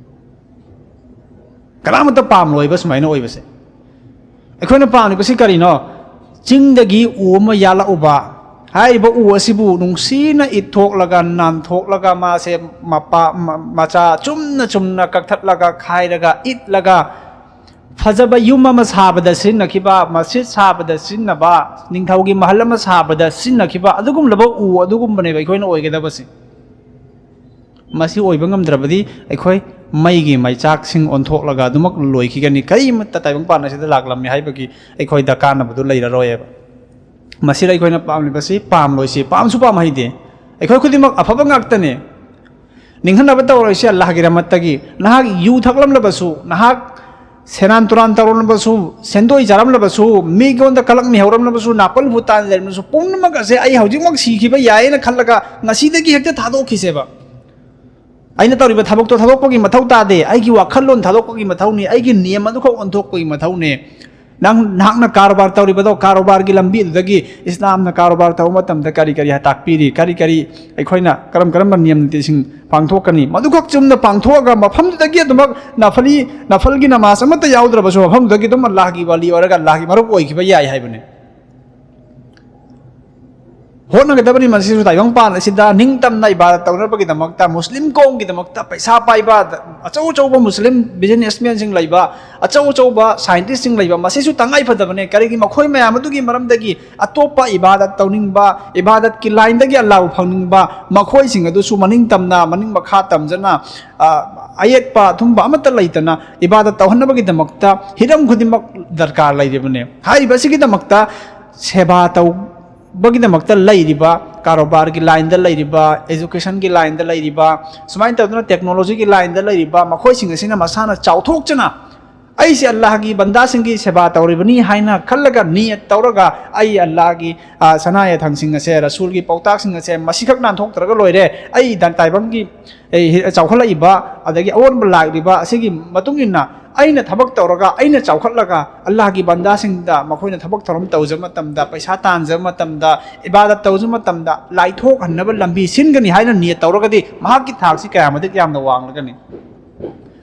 ꯀꯅꯥꯃꯠꯇ ꯄꯥꯝꯂꯣꯏꯕ ꯁꯨꯃꯥꯏꯅ ꯑꯣꯏꯕꯁꯦ꯫ ꯑꯩꯈꯣꯏꯅ ꯄꯥꯝꯂꯤꯕꯁꯤ ꯀꯔꯤꯅꯣ? ꯆꯤꯡꯗꯒꯤ ꯎ ꯑꯃ ꯌꯥꯜꯂꯛꯎꯕ, ꯍꯥꯏꯔꯤꯕ ꯎ ꯑꯁꯤꯕꯨ ꯅꯨꯡꯁꯤꯅ ꯏꯠꯊꯣꯛꯂꯒ, ꯅꯥꯟꯊꯣꯛꯂꯒ, ꯃꯥꯁꯦ ꯃꯄꯥ-, ꯃ-, ꯃꯆꯥ ꯆꯨꯝꯅ ꯆꯨꯝꯅ ꯀꯛꯊꯠꯂꯒ, ꯈꯥꯏꯔꯒ, ꯏꯠꯂꯒ, ꯐꯖꯕ ꯌꯨꯝ ꯑꯃ ꯁꯥꯕꯗ ꯁꯤꯖꯤꯟꯅꯈꯤꯕ, ꯃꯁꯖꯤꯗ ꯁꯥꯕꯗ ꯁꯤꯖꯤꯟꯅꯕ, ꯅꯤꯡꯊꯧꯒꯤ ꯃꯍꯜ ꯑꯃ ꯁꯥꯕꯗ ꯁꯤꯖꯤꯟꯅꯈꯤꯕ, ꯑꯗꯨꯒꯨꯝꯂꯕ ꯎ ꯑꯗꯨꯒꯨꯝꯕꯅꯦꯕ ꯑꯩꯈꯣꯏꯅ ꯑꯣꯏꯒꯗꯕꯁꯦ꯫ ꯃꯁꯤ ꯑꯣꯏꯕ ꯉꯝꯗ꯭ꯔꯕꯗꯤ ꯑꯩꯈꯣꯏ ꯃꯩꯒꯤ ꯃꯩꯆꯥꯛꯁꯤꯡ ꯑꯣꯟꯊꯣꯛꯂꯒ ꯑꯗꯨꯃꯛ ꯂꯣꯏꯈꯤꯒꯅꯤ꯫ ꯀꯔꯤꯃꯠꯇ ꯇꯥꯏꯕꯪꯄꯥꯟ ꯑꯁꯤꯗ ꯂꯥꯛꯂꯝꯃꯤ ꯍꯥꯏꯕꯒꯤ ꯑꯩꯈꯣꯏꯗ ꯀꯥꯟꯅꯕꯗꯨ ꯂꯩꯔꯔꯣꯏꯑꯕ꯫ ꯃꯁꯤꯗ ꯑꯩꯈꯣꯏꯅ ꯄꯥꯝꯂꯤꯕꯁꯤ ꯄꯥꯝꯂꯣꯏꯁꯤ, ꯄꯥꯝꯁꯨ ꯄꯥꯝꯍꯩꯗꯦ꯫ ꯑꯩꯈꯣꯏ ꯈꯨꯗꯤꯡꯃꯛ ꯑꯐꯕ ꯉꯥꯛꯇꯅꯦ꯫ ꯅꯤꯡꯍꯟꯅꯕ ꯇꯧꯔꯣꯏꯁꯤ ꯑꯜꯂꯥꯍꯒꯤ ꯔꯍꯃꯠꯇꯒꯤ꯫ ꯅꯍꯥꯛ ꯌꯨ ꯊꯛꯂꯝꯂꯕꯁꯨ, ꯅꯍꯥꯛ ꯁꯦꯔꯥꯟ ꯇꯨꯔꯥꯟ ꯇꯧꯔꯝꯂꯕꯁꯨ, ꯁꯦꯟꯗꯣꯏ ꯆꯥꯔꯝꯂꯕꯁꯨ, ꯃꯤꯉꯣꯟꯗ ꯀꯂꯛ ꯃꯤꯍꯧꯔꯝꯂꯕꯁꯨ, ꯅꯥꯄꯜ ꯚꯨꯇꯥꯟ ꯂꯩꯔꯝꯂꯕꯁꯨ, ꯄꯨꯝꯅꯃꯛ ꯑꯁꯦ ꯑꯩ ꯍꯧꯖꯤꯛꯃꯛ ꯁꯤꯈꯤꯕ ꯌꯥꯏꯌꯦꯅ ꯈꯜꯂꯒ ꯉꯁꯤꯗꯒꯤ ꯍꯦꯛꯇ ꯊꯥꯗꯣꯛꯈꯤꯁꯦꯕ꯫ ꯑꯩꯅ ꯇꯧꯔꯤꯕ ꯊꯕꯛꯇꯣ ꯊꯥꯗꯣꯛꯄꯒꯤ ꯃꯊꯧ ꯇꯥꯗꯦ꯫ ꯑꯩꯒꯤ ꯋꯥꯈꯜꯂꯣꯟ ꯊꯥꯗꯣꯛꯄꯒꯤ ꯃꯊꯧꯅꯤ꯫ ꯑꯩꯒꯤ ꯅꯤꯌꯝ ꯑꯗꯨꯈꯛ ꯑꯣꯟꯊꯣꯛꯄꯒꯤ ꯃꯊꯧꯅꯤ꯫ ꯅꯪ, ꯅꯍꯥꯛꯅ ꯀꯔꯕꯥꯔ ꯇꯧꯔꯤꯕꯗꯣ, ꯀꯔꯕꯥꯔꯒꯤ ꯂꯝꯕꯤ ꯑꯗꯨꯗꯒꯤ ꯏꯁꯂꯥꯝꯅ ꯀꯔꯕꯥꯔ ꯇꯧꯕ ꯃꯇꯝꯗ ꯀꯔꯤ ꯀꯔꯤ ꯇꯥꯛꯄꯤꯔꯤ, ꯀꯔꯤ ꯀꯔꯤ ꯑꯩꯈꯣꯏꯅ ꯀꯔꯝ ꯀꯔꯝꯕ ꯅꯤꯌꯝ ꯅꯤꯇꯤꯁꯤꯡ ꯄꯥꯡꯊꯣꯛꯀꯅꯤ, ꯃꯗꯨꯈꯛ ꯆꯨꯝꯅ ꯄꯥꯡꯊꯣꯛꯑꯒ ꯃꯐꯝꯗꯨꯗꯒꯤ ꯑꯗꯨꯃꯛ ꯅꯐꯂꯤ, ꯅꯐꯜꯒꯤ ꯅꯃꯥꯖ ꯑꯃꯠꯇ ꯌꯥꯎꯗ꯭ꯔꯕꯁꯨ ꯃꯐꯝꯗꯨꯗꯒꯤ ꯑꯗꯨꯝ ꯑꯜꯂꯥꯍꯒꯤ ꯋꯥꯂꯤ ꯑꯣꯏꯔꯒ ꯑꯜꯂꯥꯍꯒꯤ ꯃꯔꯨꯞ ꯑꯣꯏꯈꯤꯕ ꯌꯥꯏ ꯍꯥꯏꯕꯅꯤ꯫ ꯍꯣꯠꯅꯒꯗꯕꯅꯤ꯫ ꯃꯁꯤꯁꯨ ꯇꯥꯏꯕꯪꯄꯥꯟ ꯑꯁꯤꯗ ꯅꯤꯡꯇꯝꯅ ꯏꯕꯥꯗꯠ ꯇꯧꯅꯕꯒꯤꯗꯃꯛꯇ, ꯃꯨꯁꯂꯤꯝ ꯀꯣꯝꯒꯤꯗꯃꯛꯇ ꯄꯩꯁꯥ ꯄꯥꯏꯕ, ꯑꯆꯧ ꯑꯆꯧꯕ ꯃꯨꯁꯂꯤꯝ ꯕꯤꯖꯤꯅꯦꯁꯃꯦꯟꯁꯤꯡ ꯂꯩꯕ, ꯑꯆꯧ ꯑꯆꯧꯕ ꯁꯥꯏꯟꯇꯤꯁꯁꯤꯡ ꯂꯩꯕ, ꯃꯁꯤꯁꯨ ꯇꯉꯥꯏ ꯐꯗꯕꯅꯦ꯫ ꯀꯔꯤꯒꯤ? ꯃꯈꯣꯏ ꯃꯌꯥꯝ ꯑꯗꯨꯒꯤ ꯃꯔꯝꯗꯒꯤ ꯑꯇꯣꯞꯄ ꯏꯕꯥꯗꯠ ꯇꯧꯅꯤꯡꯕ, ꯏꯕꯥꯗꯠꯀꯤ ꯂꯥꯏꯟꯗꯒꯤ ꯑꯜꯂꯥꯍꯕꯨ ꯐꯪꯅꯤꯡꯕ, ꯃꯈꯣꯏꯁꯤꯡ ꯑꯗꯨꯁꯨ ꯃꯅꯤꯡ ꯇꯝꯅ, ꯃꯅꯤꯡ ꯃꯈꯥ ꯇꯝꯖꯅ, ꯑ, ꯑꯌꯦꯠꯄ ꯑꯊꯨꯝꯕ ꯑꯃꯠꯇ ꯂꯩꯇꯅ ꯏꯕꯥꯗꯠ ꯇꯧꯍꯟꯅꯕꯒꯤꯗꯃꯛꯇ ꯍꯤꯔꯝ ꯈꯨꯗꯤꯡꯃꯛ ꯗꯔꯀꯥꯔ ꯂꯩꯔꯤꯕꯅꯦ꯫ ꯍꯥꯏꯔꯤꯕ ꯑꯁꯤꯒꯤꯗꯃꯛꯇ ꯁꯦꯕꯥ ꯇꯧꯕꯒꯤꯗꯃꯛꯇ ꯂꯩꯔꯤꯕ, ꯀꯔꯣꯕꯥꯔꯒꯤ ꯂꯥꯏꯟꯗ ꯂꯩꯔꯤꯕ, ꯑꯦꯖꯨꯀꯦꯁꯟꯒꯤ ꯂꯥꯏꯟꯗ ꯂꯩꯔꯤꯕ, ꯁꯨꯃꯥꯏꯅ ꯇꯧꯗꯅ ꯇꯦꯛꯅꯣꯂꯣꯖꯤꯒꯤ ꯂꯥꯏꯟꯗ ꯂꯩꯔꯤꯕ, ꯃꯈꯣꯏꯁꯤꯡ ꯑꯁꯤꯅ ꯃꯁꯥꯅ ꯆꯥꯎꯊꯣꯛꯆꯅ ꯑꯩꯁꯦ ꯑꯜꯂꯥꯍꯒꯤ ꯕꯟꯗꯥꯁꯤꯡꯒꯤ ꯁꯦꯕꯥ ꯇꯧꯔꯤꯕꯅꯤ ꯍꯥꯏꯅ ꯈꯜꯂꯒ, ꯅꯤꯌꯠ ꯇꯧꯔꯒ, ꯑꯩ ꯑꯜꯂꯥꯍꯒꯤ, ꯑ, ꯁꯅꯥ ꯌꯥꯊꯪꯁꯤꯡ ꯑꯁꯦ, ꯔꯁꯨꯜꯒꯤ ꯄꯥꯎꯇꯥꯛꯁꯤꯡ ꯑꯁꯦ ꯃꯁꯤꯈꯛ ꯅꯥꯟꯊꯣꯛꯇ꯭ꯔꯒ ꯂꯣꯏꯔꯦ, ꯑꯩ ꯇꯥꯏꯕꯪꯒꯤ, ꯑꯩ ꯆꯥꯎꯈꯠꯂꯛꯏꯕ ꯑꯗꯒꯤ ꯑꯑꯣꯟꯕ ꯂꯥꯛꯂꯤꯕ ꯑꯁꯤꯒꯤ ꯃꯇꯨꯡ ꯏꯟꯅ ꯑꯩꯅ ꯊꯕꯛ ꯇꯧꯔꯒ, ꯑꯩꯅ ꯆꯥꯎꯈꯠꯂꯒ, ꯑꯜꯂꯥꯍꯒꯤ ꯕꯟꯗꯥꯁꯤꯡꯗ ꯃꯈꯣꯏꯅ ꯊꯕꯛ ꯊꯧꯔꯝ ꯇꯧꯖꯕ ꯃꯇꯝꯗ, ꯄꯩꯁꯥ ꯇꯥꯟꯖꯕ ꯃꯇꯝꯗ, ꯏꯕꯥꯗꯠ ꯇꯧꯖꯕ ꯃꯇꯝꯗ ꯂꯥꯏꯊꯣꯛꯍꯟꯅꯕ ꯂꯝꯕꯤ ꯁꯤꯟꯒꯅꯤ ꯍꯥꯏꯅ ꯅꯤꯌꯠ ꯇꯧꯔꯒꯗꯤ, ꯃꯍꯥꯛꯀꯤ ꯊꯥꯛꯁꯤ ꯀꯌꯥ ꯃꯇꯤꯛ ꯌꯥꯝꯅ ꯋꯥꯡꯂꯒꯅꯤ꯫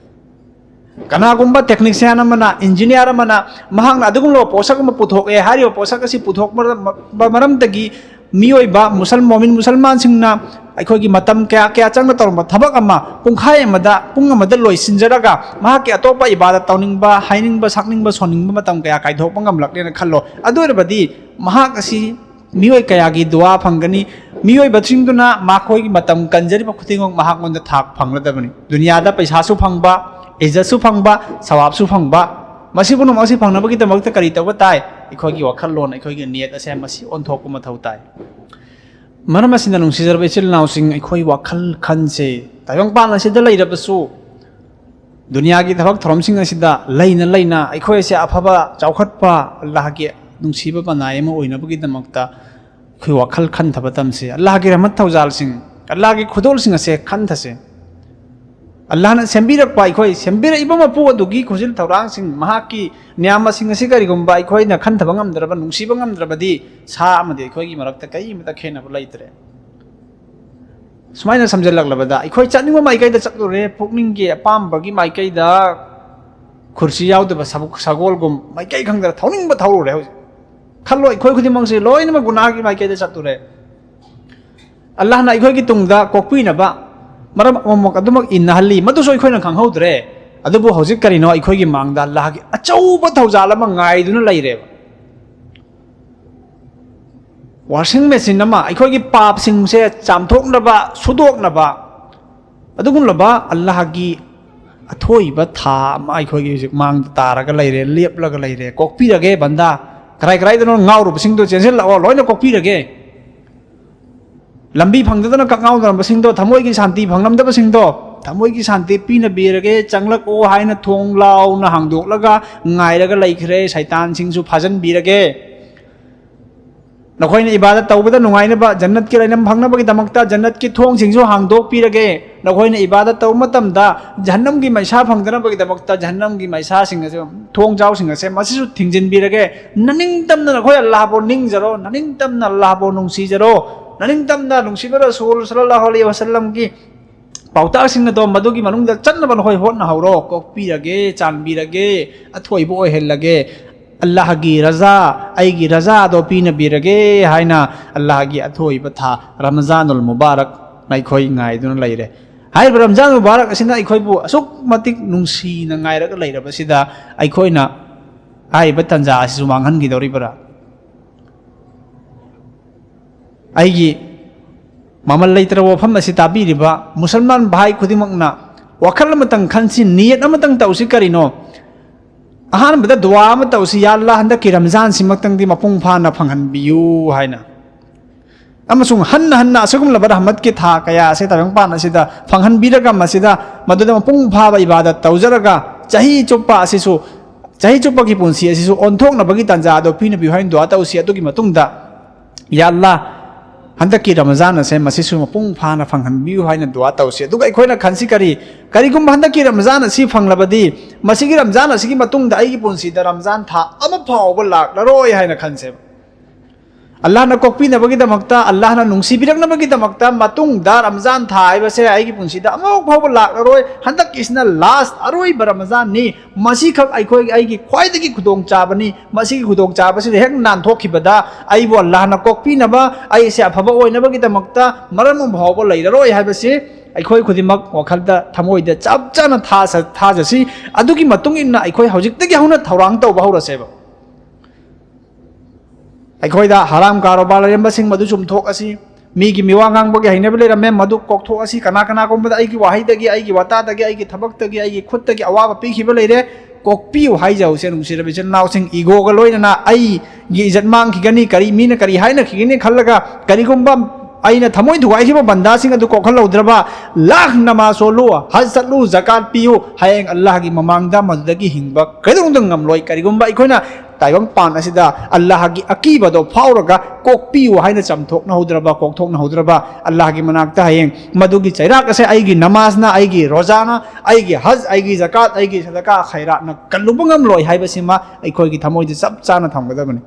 ꯀꯅꯥꯒꯨꯝꯕ ꯇꯦꯛꯅꯤꯁꯤꯌꯥꯟ ꯑꯃꯅ, ꯏꯟꯖꯤꯅꯤꯌꯥꯔ ꯑꯃꯅ, ꯃꯍꯥꯛꯅ ꯑꯗꯨꯒꯨꯝꯂꯕ ꯄꯣꯠꯁꯛ ꯑꯃ ꯄꯨꯊꯣꯛꯑꯦ꯫ ꯍꯥꯏꯔꯤꯕ ꯄꯣꯠꯁꯛ ꯑꯁꯤ ꯄꯨꯊꯣꯛꯄ ꯃꯔꯝꯗꯒꯤ ꯃꯤꯑꯣꯏꯕ ꯃꯨꯁꯜ-, ꯃꯣꯃꯤꯟ ꯃꯨꯁꯜꯃꯥꯟꯁꯤꯡꯅ ꯑꯩꯈꯣꯏꯒꯤ ꯃꯇꯝ ꯀꯌꯥ ꯀꯌꯥ ꯆꯪꯅ ꯇꯧꯔꯝꯕ ꯊꯕꯛ ꯑꯃ ꯄꯨꯡꯈꯥꯏ ꯑꯃꯗ, ꯄꯨꯡ ꯑꯃꯗ ꯂꯣꯏꯁꯤꯟꯖꯔꯒ, ꯃꯍꯥꯛꯀꯤ ꯑꯇꯣꯞꯄ ꯏꯕꯥꯗꯠ ꯇꯧꯅꯤꯡꯕ, ꯍꯥꯏꯅꯤꯡꯕ, ꯁꯛꯅꯤꯡꯕ, ꯁꯣꯟꯅꯤꯡꯕ ꯃꯇꯝ ꯀꯌꯥ ꯀꯥꯏꯊꯣꯛꯄ ꯉꯝꯂꯛꯂꯦꯅ ꯈꯜꯂꯣ꯫ ꯑꯗꯨ ꯑꯣꯏꯔꯕꯗꯤ ꯃꯍꯥꯛ ꯑꯁꯤ ꯃꯤꯑꯣꯏ ꯀꯌꯥꯒꯤ ꯗꯨꯋꯥ ꯐꯪꯒꯅꯤ꯫ ꯃꯤꯑꯣꯏꯕꯁꯤꯡꯗꯨꯅ ꯃꯈꯣꯏꯒꯤ ꯃꯇꯝ ꯀꯟꯖꯔꯤꯕ ꯈꯨꯗꯤꯡꯃꯛ ꯃꯍꯥꯛꯉꯣꯟꯗ ꯊꯥꯛ ꯐꯪꯂꯗꯕꯅꯤ꯫ ꯗꯨꯅꯤꯌꯥꯗ ꯄꯩꯁꯥꯁꯨ ꯐꯪꯕ, ꯏꯖꯠꯁꯨ ꯐꯪꯕ, ꯁꯋꯥꯕꯁꯨ ꯐꯪꯕ꯫ ꯃꯁꯤ ꯄꯨꯝꯅꯃꯛ ꯑꯁꯤ ꯐꯪꯅꯕꯒꯤꯗꯃꯛꯇ ꯀꯔꯤ ꯇꯧꯕ ꯇꯥꯏ? ꯑꯩꯈꯣꯏꯒꯤ ꯋꯥꯈꯜꯂꯣꯟ, ꯑꯩꯈꯣꯏꯒꯤ ꯅꯤꯌꯠ ꯑꯁꯦ ꯃꯁꯤ ꯑꯣꯟꯊꯣꯛꯄ ꯃꯊꯧ ꯇꯥꯏ꯫ ꯃꯔꯝ ꯑꯁꯤꯅ, ꯅꯨꯡꯁꯤꯖꯔꯕ ꯏꯆꯤꯜ ꯏꯅꯥꯎꯁꯤꯡ, ꯑꯩꯈꯣꯏ ꯋꯥꯈꯜ ꯈꯟꯁꯦ꯫ ꯇꯥꯏꯕꯪꯄꯥꯟ ꯑꯁꯤꯗ ꯂꯩꯔꯕꯁꯨ, ꯗꯨꯅꯤꯌꯥꯒꯤ ꯊꯕꯛ ꯊꯧꯔꯝꯁꯤꯡ ꯑꯁꯤꯗ ꯂꯩꯅ ꯂꯩꯅ ꯑꯩꯈꯣꯏ ꯑꯁꯦ ꯑꯐꯕ, ꯆꯥꯎꯈꯠꯄ, ꯑꯜꯂꯥꯍꯒꯤ ꯅꯨꯡꯁꯤꯕ ꯃꯅꯥꯏ ꯑꯃ ꯑꯣꯏꯅꯕꯒꯤꯗꯃꯛꯇ ꯑꯩꯈꯣꯏ ꯋꯥꯈꯜ ꯈꯟꯊꯕ ꯇꯝꯁꯤ꯫ ꯑꯜꯂꯥꯍꯒꯤ ꯔꯍꯃꯠ ꯊꯧꯖꯥꯜꯁꯤꯡ, ꯑꯜꯂꯥꯍꯒꯤ ꯈꯨꯗꯣꯜꯁꯤꯡ ꯑꯁꯦ ꯈꯟꯊꯁꯦ꯫ ꯑꯜꯂꯥꯍꯅ ꯁꯦꯝꯕꯤꯔꯛꯄ, ꯑꯩꯈꯣꯏ ꯁꯦꯝꯕꯤꯔꯛꯏꯕ ꯃꯄꯨ ꯑꯗꯨꯒꯤ ꯈꯨꯖꯤꯜ ꯊꯧꯔꯥꯡꯁꯤꯡ, ꯃꯍꯥꯛꯀꯤ ꯅꯤꯌꯥꯃꯁꯤꯡ ꯑꯁꯤ ꯀꯔꯤꯒꯨꯝꯕ ꯑꯩꯈꯣꯏꯅ ꯈꯟꯊꯕ ꯉꯝꯗ꯭ꯔꯕ, ꯅꯨꯡꯁꯤꯕ ꯉꯝꯗ꯭ꯔꯕꯗꯤ, ꯁꯥ ꯑꯃꯗꯤ ꯑꯩꯈꯣꯏꯒꯤ ꯃꯔꯛꯇ ꯀꯔꯤꯃꯇ ꯈꯦꯠꯅꯕ ꯂꯩꯇ꯭ꯔꯦ꯫ ꯁꯨꯃꯥꯏꯅ ꯁꯝꯖꯜꯂꯛꯂꯕꯗ, ꯑꯩꯈꯣꯏ ꯆꯠꯅꯤꯡꯕ ꯃꯥꯏꯀꯩꯗ ꯆꯠꯂꯨꯔꯦ, ꯄꯨꯛꯅꯤꯡꯒꯤ ꯑꯄꯥꯝꯕꯒꯤ ꯃꯥꯏꯀꯩꯗ, ꯈꯨꯔꯁꯤ ꯌꯥꯎꯗꯕ ꯁꯕꯨ-, ꯁꯒꯣꯜꯒꯨꯝ ꯃꯥꯏꯀꯩ ꯈꯪꯗꯅ ꯊꯧꯅꯤꯡꯕ ꯊꯧꯔꯨꯔꯦ꯫ ꯍꯧꯖꯤꯛ ꯈꯜꯂꯣ, ꯑꯩꯈꯣꯏ ꯈꯨꯗꯤꯡꯃꯛꯁꯦ ꯂꯣꯏꯅꯃꯛ ꯒꯨꯅꯥꯍꯒꯤ ꯃꯥꯏꯀꯩꯗ ꯆꯠꯂꯨꯔꯦ꯫ ꯑꯜꯂꯥꯍꯅ ꯑꯩꯈꯣꯏꯒꯤ ꯇꯨꯡꯗ ꯀꯣꯛꯄꯤꯅꯕ ꯃꯔꯝ ꯑꯃꯃꯨꯛ ꯑꯗꯨꯃꯛ ꯏꯟꯅꯍꯜꯂꯤ, ꯃꯗꯨꯁꯨ ꯑꯩꯈꯣꯏꯅ ꯈꯪꯍꯧꯗ꯭ꯔꯦ꯫ ꯑꯗꯨꯕꯨ ꯍꯧꯖꯤꯛ ꯀꯔꯤꯅꯣ? ꯑꯩꯈꯣꯏꯒꯤ ꯃꯥꯡꯗ ꯑꯜꯂꯥꯍꯒꯤ ꯑꯆꯧꯕ ꯊꯧꯖꯥꯜ ꯑꯃ ꯉꯥꯏꯗꯨꯅ ꯂꯩꯔꯦꯕ꯫ ꯋꯥꯁꯤꯡ ꯃꯦꯆꯤꯟ ꯑꯃ, ꯑꯩꯈꯣꯏꯒꯤ ꯄꯥꯞꯁꯤꯡꯁꯦ ꯆꯥꯝꯊꯣꯛꯅꯕ, ꯁꯨꯗꯣꯛꯅꯕ, ꯑꯗꯨꯒꯨꯝꯂꯕ ꯑꯜꯂꯥꯍꯒꯤ ꯑꯊꯣꯏꯕ ꯊꯥ ꯑꯃ ꯑꯩꯈꯣꯏꯒꯤ ꯍꯧꯖꯤꯛ ꯃꯥꯡꯗ ꯇꯥꯔꯒ ꯂꯩꯔꯦ, ꯂꯦꯞꯂꯒ ꯂꯩꯔꯦ꯫ ꯀꯣꯛꯄꯤꯔꯒꯦ ꯕꯟꯗꯥ, ꯀꯔꯥꯏ ꯀꯔꯥꯏꯗꯅꯣ ꯉꯥꯎꯔꯨꯕꯁꯤꯡꯗꯣ ꯆꯦꯟꯁꯤꯜꯂꯛꯑꯣ, ꯂꯣꯏꯅ ꯀꯣꯛꯄꯤꯔꯒꯦ꯫ ꯂꯝꯕꯤ ꯐꯪꯗꯗꯅ ꯀꯛꯉꯥꯎꯅꯔꯝꯕꯁꯤꯡꯗꯣ, ꯊꯃꯣꯏꯒꯤ ꯁꯥꯟꯇꯤ ꯐꯪꯂꯝꯗꯕꯁꯤꯡꯗꯣ, ꯊꯃꯣꯏꯒꯤ ꯁꯥꯟꯇꯤ ꯄꯤꯅꯕꯤꯔꯒꯦ, ꯆꯪꯂꯛꯑꯣ ꯍꯥꯏꯅ ꯊꯣꯡ ꯂꯥꯎꯅ ꯍꯥꯡꯗꯣꯛꯂꯒ ꯉꯥꯏꯔꯒ ꯂꯩꯈ꯭ꯔꯦ꯫ ꯁꯩꯇꯥꯟꯁꯤꯡꯁꯨ ꯐꯥꯖꯤꯟꯕꯤꯔꯒꯦ꯫ ꯅꯈꯣꯏꯅ ꯏꯕꯥꯗꯠ ꯇꯧꯕꯗ ꯅꯨꯡꯉꯥꯏꯅꯕ, ꯖꯟꯅꯠꯀꯤ ꯂꯩꯅꯝ ꯐꯪꯅꯕꯒꯤꯗꯃꯛꯇ ꯖꯟꯅꯠꯀꯤ ꯊꯣꯡꯁꯤꯡꯁꯨ ꯍꯥꯡꯗꯣꯛꯄꯤꯔꯒꯦ꯫ ꯅꯈꯣꯏꯅ ꯏꯕꯥꯗꯠ ꯇꯧꯕ ꯃꯇꯝꯗ ꯖꯍꯟꯅꯝꯒꯤ ꯃꯩꯁꯥ ꯐꯪꯗꯅꯕꯒꯤꯗꯃꯛꯇ ꯖꯍꯟꯅꯝꯒꯤ ꯃꯩꯁꯥꯁꯤꯡ ꯑꯁꯦ, ꯊꯣꯡꯖꯥꯎꯁꯤꯡ ꯑꯁꯦ ꯃꯁꯤꯁꯨ ꯊꯤꯡꯖꯤꯟꯕꯤꯔꯒꯦ꯫ ꯅꯅꯤꯡꯇꯝꯅ ꯅꯈꯣꯏ ꯑꯜꯂꯥꯍꯕꯨ ꯅꯤꯡꯖꯔꯣ, ꯅꯅꯤꯡꯇꯝꯅ ꯑꯜꯂꯥꯍꯕꯨ ꯅꯨꯡꯁꯤꯖꯔꯣ, ꯅꯅꯤꯡꯇꯝꯅ ꯅꯨꯡꯁꯤꯕ ꯔꯁꯨꯜ ꯁꯜꯂꯜꯂꯥꯍꯨ ꯑꯂꯩꯍꯤ ꯋꯥꯁꯜꯂꯝꯒꯤ ꯄꯥꯎꯇꯥꯛꯁꯤꯡ ꯑꯗꯣ ꯃꯗꯨꯒꯤ ꯃꯅꯨꯡꯗ ꯆꯠꯅꯕ ꯅꯈꯣꯏ ꯍꯣꯠꯅꯍꯧꯔꯣ꯫ ꯀꯣꯛꯄꯤꯔꯒꯦ, ꯆꯥꯟꯕꯤꯔꯒꯦ, ꯑꯊꯣꯏꯕ ꯑꯣꯏꯍꯜꯂꯒꯦ꯫ ꯑꯜꯂꯥꯍꯒꯤ ꯔꯖꯥ, ꯑꯩꯒꯤ ꯔꯖꯥ ꯑꯗꯣ ꯄꯤꯅꯕꯤꯔꯒꯦ ꯍꯥꯏꯅ ꯑꯜꯂꯥꯍꯒꯤ ꯑꯊꯣꯏꯕ ꯊꯥ ꯔꯃꯖꯥꯅꯨꯜ ꯃꯨꯕꯥꯔꯛ ꯑꯩꯈꯣꯏ ꯉꯥꯏꯗꯨꯅ ꯂꯩꯔꯦ꯫ ꯍꯥꯏꯔꯤꯕ ꯔꯝꯖꯥꯟ ꯃꯨꯕꯥꯔꯛ ꯑꯁꯤꯅ ꯑꯩꯈꯣꯏꯕꯨ ꯑꯁꯨꯛ ꯃꯇꯤꯛ ꯅꯨꯡꯁꯤꯅ ꯉꯥꯏꯔꯒ ꯂꯩꯔꯕꯁꯤꯗ, ꯑꯩꯈꯣꯏꯅ ꯍꯥꯏꯔꯤꯕ ꯇꯟꯖꯥ ꯑꯁꯤꯁꯨ ꯃꯥꯡꯍꯟꯈꯤꯗꯧꯔꯤꯕ꯭ꯔꯥ? ꯑꯩꯒꯤ ꯃꯃꯜ ꯂꯩꯇ꯭ꯔꯕ ꯋꯥꯐꯝ ꯑꯁꯤ ꯇꯥꯕꯤꯔꯤꯕ ꯃꯨꯁꯜꯃꯥꯟ ꯚꯥꯏ ꯈꯨꯗꯤꯡꯃꯛꯅ ꯋꯥꯈꯜ ꯑꯃꯇꯪ ꯈꯟꯁꯤ, ꯅꯤꯌꯠ ꯑꯃꯇꯪ ꯇꯧꯁꯤ꯫ ꯀꯔꯤꯅꯣ? ꯑꯍꯥꯟꯕꯗ ꯗꯨꯋꯥ ꯑꯃ ꯇꯧꯁꯤ, "ꯌꯥ ꯑꯜꯂꯥ, ꯍꯟꯗꯛꯀꯤ ꯔꯝꯖꯥꯟꯁꯤꯃꯛꯇꯪꯗꯤ ꯃꯄꯨꯡ ꯐꯥꯅ ꯐꯪꯍꯟꯕꯤꯌꯨ" ꯍꯥꯏꯅ꯫ ꯑꯃꯁꯨꯡ ꯍꯟꯅ ꯍꯟꯅ ꯑꯁꯤꯒꯨꯝꯂꯕ ꯔꯍꯃꯠꯀꯤ ꯊꯥ ꯀꯌꯥ ꯑꯁꯤ ꯇꯥꯏꯕꯪꯄꯥꯟ ꯑꯁꯤꯗ ꯐꯪꯍꯟꯕꯤꯔꯒ, ꯃꯁꯤꯗ, ꯃꯗꯨꯗ ꯃꯄꯨꯡ ꯐꯥꯕ ꯏꯕꯥꯗꯠ ꯇꯧꯖꯔꯒ, ꯆꯍꯤ ꯆꯨꯞꯄ ꯑꯁꯤꯁꯨ, ꯆꯍꯤ ꯆꯨꯞꯄꯒꯤ ꯄꯨꯟꯁꯤ ꯑꯁꯤꯁꯨ ꯑꯣꯟꯊꯣꯛꯅꯕꯒꯤ ꯇꯥꯟꯖꯥ ꯑꯗꯨ ꯄꯤꯅꯕꯤꯌꯨ ꯍꯥꯏꯅ ꯗꯨꯋꯥ ꯇꯧꯁꯤ꯫ ꯑꯗꯨꯒꯤ ꯃꯇꯨꯡꯗ, "ꯌꯥ ꯑꯜꯂꯥ, ꯍꯟꯗꯛꯀꯤ ꯔꯃꯖꯥꯟ ꯑꯁꯦ ꯃꯁꯤꯁꯨ ꯃꯄꯨꯡ ꯐꯥꯅ ꯐꯪꯍꯟꯕꯤꯌꯨ" ꯍꯥꯏꯅ ꯗꯨꯋꯥ ꯇꯧꯁꯤ꯫ ꯑꯗꯨꯒ ꯑꯩꯈꯣꯏꯅ ꯈꯟꯁꯤ ꯀꯔꯤ? ꯀꯔꯤꯒꯨꯝꯕ ꯍꯟꯗꯛꯀꯤ ꯔꯃꯖꯥꯟ ꯑꯁꯤ ꯐꯪꯂꯕꯗꯤ, ꯃꯁꯤꯒꯤ ꯔꯃꯖꯥꯟ ꯑꯁꯤꯒꯤ ꯃꯇꯨꯡꯗ ꯑꯩꯒꯤ ꯄꯨꯟꯁꯤꯗ ꯔꯃꯖꯥꯟ ꯊꯥ ꯑꯃ ꯐꯥꯎꯕ ꯂꯥꯛꯂꯔꯣꯏ ꯍꯥꯏꯅ ꯈꯟꯁꯦꯕ꯫ ꯑꯜꯂꯥꯍꯅ ꯀꯣꯛꯄꯤꯅꯕꯒꯤꯗꯃꯛꯇ, ꯑꯜꯂꯥꯍꯅ ꯅꯨꯡꯁꯤꯕꯤꯔꯛꯅꯕꯒꯤꯗꯃꯛꯇ, ꯃꯇꯨꯡꯗ ꯔꯝꯖꯥꯟ ꯊꯥ ꯍꯥꯏꯕꯁꯦ ꯑꯩꯒꯤ ꯄꯨꯟꯁꯤꯗ ꯑꯃꯨꯛ ꯐꯥꯎꯕ ꯂꯥꯛꯂꯔꯣꯏ, ꯍꯟꯗꯛꯀꯤꯁꯤꯅ ꯂꯥꯁ, ꯑꯔꯣꯏꯕ ꯔꯝꯖꯥꯟꯅꯤ, ꯃꯁꯤꯈꯛ ꯑꯩꯈꯣꯏ, ꯑꯩꯒꯤ ꯈ꯭ꯋꯥꯏꯗꯒꯤ ꯈꯨꯗꯣꯡꯆꯥꯕꯅꯤ, ꯃꯁꯤꯒꯤ ꯈꯨꯗꯣꯡꯆꯥꯕꯁꯤꯗ ꯍꯦꯛ ꯅꯥꯟꯊꯣꯛꯈꯤꯕꯗ ꯑꯩꯕꯨ ꯑꯜꯂꯥꯍꯅ ꯀꯣꯛꯄꯤꯅꯕ, ꯑꯩꯁꯦ ꯑꯐꯕ ꯑꯣꯏꯅꯕꯒꯤꯗꯃꯛꯇ ꯃꯔꯝ ꯑꯃ ꯐꯥꯎꯕ ꯂꯩꯔꯔꯣꯏ ꯍꯥꯏꯕꯁꯤ ꯑꯩꯈꯣꯏ ꯈꯨꯗꯤꯡꯃꯛ ꯋꯥꯈꯜꯗ, ꯊꯃꯣꯏꯗ ꯆꯞ ꯆꯥꯅ ꯊꯥꯖ-, ꯊꯥꯖꯁꯤ꯫ ꯑꯗꯨꯒꯤ ꯃꯇꯨꯡ ꯏꯟꯅ ꯑꯩꯈꯣꯏ ꯍꯧꯖꯤꯛꯇꯒꯤ ꯍꯧꯅ ꯊꯧꯔꯥꯡ ꯇꯧꯕ ꯍꯧꯔꯁꯦꯕ꯫ ꯑꯩꯈꯣꯏꯗ ꯍꯔꯥꯝ ꯀꯥꯔꯣꯕꯥꯔ ꯂꯩꯔꯝꯕꯁꯤꯡ ꯃꯗꯨ ꯆꯨꯝꯊꯣꯛꯑꯁꯤ꯫ ꯃꯤꯒꯤ ꯃꯤꯋꯥ ꯉꯥꯡꯕꯒꯤ ꯍꯩꯅꯕꯤ ꯂꯩꯔꯝꯃꯦ, ꯃꯗꯨ ꯀꯣꯛꯊꯣꯛꯑꯁꯤ꯫ ꯀꯅꯥ ꯀꯅꯥꯒꯨꯝꯕꯗ ꯑꯩꯒꯤ ꯋꯥꯍꯩꯗꯒꯤ, ꯑꯩꯒꯤ ꯋꯥꯇꯥꯗꯒꯤ, ꯑꯩꯒꯤ ꯊꯕꯛꯇꯒꯤ, ꯑꯩꯒꯤ ꯈꯨꯠꯇꯒꯤ ꯑꯋꯥꯕ ꯄꯤꯈꯤꯕ ꯂꯩꯔꯦ, ꯀꯣꯛꯄꯤꯌꯨ ꯍꯥꯏꯖꯍꯧꯁꯦ, ꯅꯨꯡꯁꯤꯔꯕ ꯏꯆꯤꯜ ꯏꯅꯥꯎꯁꯤꯡ꯫ ꯏꯒꯣꯒ ꯂꯣꯏꯅꯅ ꯑꯩꯒꯤ ꯏꯖꯠ ꯃꯥꯡꯈꯤꯒꯅꯤ, ꯀꯔꯤ, ꯃꯤꯅ ꯀꯔꯤ ꯍꯥꯏꯅꯈꯤꯒꯅꯤ ꯈꯜꯂꯒ, ꯀꯔꯤꯒꯨꯝꯕ ꯑꯩꯅ ꯊꯃꯣꯏ ꯊꯨꯒꯥꯏꯈꯤꯕ ꯕꯟꯗꯥꯁꯤꯡ ꯑꯗꯨ ꯀꯣꯛꯍꯜꯍꯧꯗ꯭ꯔꯕ, ꯂꯥꯈ ꯅꯃꯥꯖ ꯁꯣꯜꯂꯨ, ꯍꯖ ꯆꯠꯂꯨ, ꯖꯀꯥꯠ ꯄꯤꯌꯨ, ꯍꯌꯦꯡ ꯑꯜꯂꯥꯍꯒꯤ ꯃꯃꯥꯡꯗ ꯃꯗꯨꯗꯒꯤ ꯍꯤꯡꯕ ꯀꯩꯗꯧꯅꯨꯡꯗ ꯉꯝꯂꯣꯏ꯫ ꯀꯔꯤꯒꯨꯝꯕ ꯑꯩꯈꯣꯏꯅ ꯇꯥꯏꯕꯪꯄꯥꯟ ꯑꯁꯤꯗ ꯑꯜꯂꯥꯍꯒꯤ ꯑꯀꯤꯕꯗꯣ ꯐꯥꯎꯔꯒ ꯀꯣꯛꯄꯤꯌꯨ ꯍꯥꯏꯅ ꯆꯥꯝꯊꯣꯛꯅꯍꯧꯗ꯭ꯔꯕ, ꯀꯣꯛꯊꯣꯛꯅꯍꯧꯗ꯭ꯔꯕ, ꯑꯜꯂꯥꯍꯒꯤ ꯃꯅꯥꯛꯇ ꯍꯌꯦꯡ ꯃꯗꯨꯒꯤ ꯆꯩꯔꯥꯛ ꯑꯁꯦ ꯑꯩꯒꯤ ꯅꯃꯥꯖꯅ, ꯑꯩꯒꯤ ꯔꯣꯖꯥꯅ, ꯑꯩꯒꯤ ꯍꯖ, ꯑꯩꯒꯤ ꯖꯀꯥꯠ, ꯑꯩꯒꯤ ꯁꯗꯀꯥ ꯈꯩꯔꯥꯠꯅ ꯀꯜꯂꯨꯕ ꯉꯝꯂꯣꯏ ꯍꯥꯏꯕꯁꯤꯃ ꯑꯩꯈꯣꯏꯒꯤ ꯊꯃꯣꯏꯗ ꯆꯞ ꯆꯥꯅ ꯊꯝꯒꯗꯕꯅꯤ꯫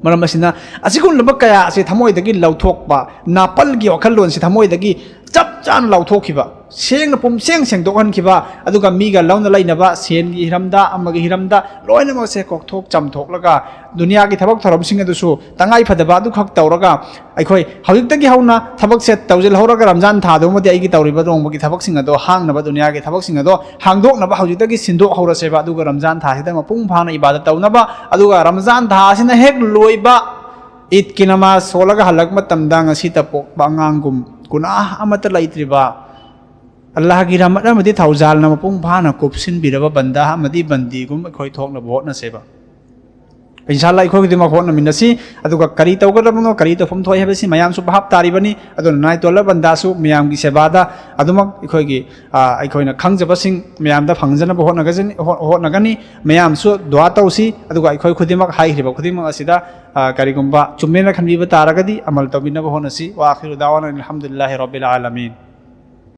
ꯃꯔꯝ ꯑꯁꯤꯅ, ꯑꯁꯤꯒꯨꯝꯂꯕ ꯀꯌꯥ ꯑꯁꯤ ꯊꯃꯣꯏꯗꯒꯤ ꯂꯧꯊꯣꯛꯄ, ꯅꯥꯄꯜꯒꯤ ꯋꯥꯈꯜꯂꯣꯟꯁꯤ ꯊꯃꯣꯏꯗꯒꯤ ꯆꯞ ꯆꯥꯅ ꯂꯧꯊꯣꯛꯈꯤꯕ, ꯁꯦꯡꯅ ꯄꯨꯝꯁꯦꯡ ꯁꯦꯡꯗꯣꯛꯍꯟꯈꯤꯕ, ꯑꯗꯨꯒ ꯃꯤꯒ ꯂꯧꯅ ꯂꯩꯅꯕ, ꯁꯦꯟꯒꯤ ꯍꯤꯔꯝꯗ, ꯑꯃꯒꯤ ꯍꯤꯔꯝꯗ, ꯂꯣꯏꯅꯃꯛꯁꯦ ꯀꯣꯛꯊꯣꯛ ꯆꯥꯝꯊꯣꯛꯂꯒ, ꯗꯨꯅꯤꯌꯥꯒꯤ ꯊꯕꯛ ꯊꯧꯔꯝꯁꯤꯡ ꯑꯗꯨꯁꯨ ꯇꯉꯥꯏ ꯐꯗꯕ ꯑꯗꯨꯈꯛ ꯇꯧꯔꯒ, ꯑꯩꯈꯣꯏ ꯍꯧꯖꯤꯛꯇꯒꯤ ꯍꯧꯅ ꯊꯕꯛꯁꯦ ꯇꯧꯁꯤꯜꯍꯧꯔꯒ, ꯔꯝꯖꯥꯟ ꯊꯥꯗꯨꯃꯗꯤ ꯑꯩꯒꯤ ꯇꯧꯔꯤꯕ ꯅꯣꯡꯃꯒꯤ ꯊꯕꯛꯁꯤꯡ ꯑꯗꯣ ꯍꯥꯡꯅꯕ, ꯗꯨꯅꯤꯌꯥꯒꯤ ꯊꯕꯛꯁꯤꯡ ꯑꯗꯣ ꯍꯥꯡꯗꯣꯛꯅꯕ ꯍꯧꯖꯤꯛꯇꯒꯤ ꯁꯤꯟꯗꯣꯛꯍꯧꯔꯁꯦꯕ꯫ ꯑꯗꯨꯒ ꯔꯝꯖꯥꯟ ꯊꯥꯁꯤꯗ ꯃꯄꯨꯡ ꯐꯥꯅ ꯏꯕꯥꯗꯠ ꯇꯧꯅꯕ, ꯑꯗꯨꯒ ꯔꯝꯖꯥꯟ ꯊꯥ ꯑꯁꯤꯅ ꯍꯦꯛ ꯂꯣꯏꯕ, ꯏꯗꯀꯤ ꯅꯃꯥꯖ ꯁꯣꯜꯂꯒ ꯍꯜꯂꯛꯄ ꯃꯇꯝꯗ ꯉꯁꯤꯇ ꯄꯣꯛꯄ ꯑꯉꯥꯡꯒꯨꯝ, ꯒꯨꯅꯥꯍ ꯑꯃꯠꯇ ꯂꯩꯇ꯭ꯔꯤꯕ, ꯑꯜꯂꯥꯍꯒꯤ ꯔꯍꯃꯠ ꯑꯃꯗꯤ ꯊꯧꯖꯥꯜꯅ ꯃꯄꯨꯡ ꯐꯥꯅ ꯀꯨꯞꯁꯤꯟꯕꯤꯔꯕ ꯕꯟꯗꯥ ꯑꯃꯗꯤ ꯕꯟꯗꯤꯒꯨꯝ ꯑꯩꯈꯣꯏ ꯊꯣꯛꯅꯕ ꯍꯣꯠꯅꯁꯦꯕ꯫ ꯏꯟꯁꯥ ꯑꯜꯂꯥ ꯑꯩꯈꯣꯏ ꯈꯨꯗꯤꯡꯃꯛ ꯍꯣꯠꯅꯃꯤꯟꯅꯁꯤ꯫ ꯑꯗꯨꯒ ꯀꯔꯤ ꯇꯧꯒꯗꯕꯅꯣ, ꯀꯔꯤ ꯇꯧꯐꯝ ꯊꯣꯛꯏ ꯍꯥꯏꯕꯁꯤ ꯃꯌꯥꯝꯁꯨ ꯚꯥꯞ ꯇꯥꯔꯤꯕꯅꯤ꯫ ꯑꯗꯨꯅ ꯅꯥꯏꯇꯣꯜꯂꯥ ꯕꯟꯗꯥꯁꯨ ꯃꯌꯥꯝꯒꯤ ꯁꯦꯕꯥꯗ ꯑꯗꯨꯃꯛ ꯑꯩꯈꯣꯏꯒꯤ, ꯑ, ꯑꯩꯈꯣꯏꯅ ꯈꯪꯖꯕꯁꯤꯡ ꯃꯌꯥꯝꯗ ꯐꯪꯖꯅꯕ ꯍꯣꯠꯅꯒꯖꯅꯤ-, ꯍꯣ-, ꯍꯣꯠꯅꯒꯅꯤ꯫ ꯃꯌꯥꯝꯁꯨ ꯗꯨꯋꯥ ꯇꯧꯁꯤ꯫ ꯑꯗꯨꯒ ꯑꯩꯈꯣꯏ ꯈꯨꯗꯤꯡꯃꯛ ꯍꯥꯏꯈ꯭ꯔꯤꯕ ꯈꯨꯗꯤꯡꯃꯛ ꯑꯁꯤꯗ, ꯑ, ꯀꯔꯤꯒꯨꯝꯕ ꯆꯨꯝꯃꯦꯅ ꯈꯟꯕꯤꯕ ꯇꯥꯔꯒꯗꯤ ꯑꯃꯜ ꯇꯧꯕꯤꯅꯕ ꯍꯣꯠꯅꯁꯤ꯫ ꯋꯥ ꯑꯈꯤꯔꯨ ꯗꯥꯋꯥꯅ ꯑꯜꯍꯝꯗꯨꯂꯤꯜꯂꯥꯍꯤ ꯔꯕꯤꯜ ꯑꯥꯂꯃꯤꯟ꯫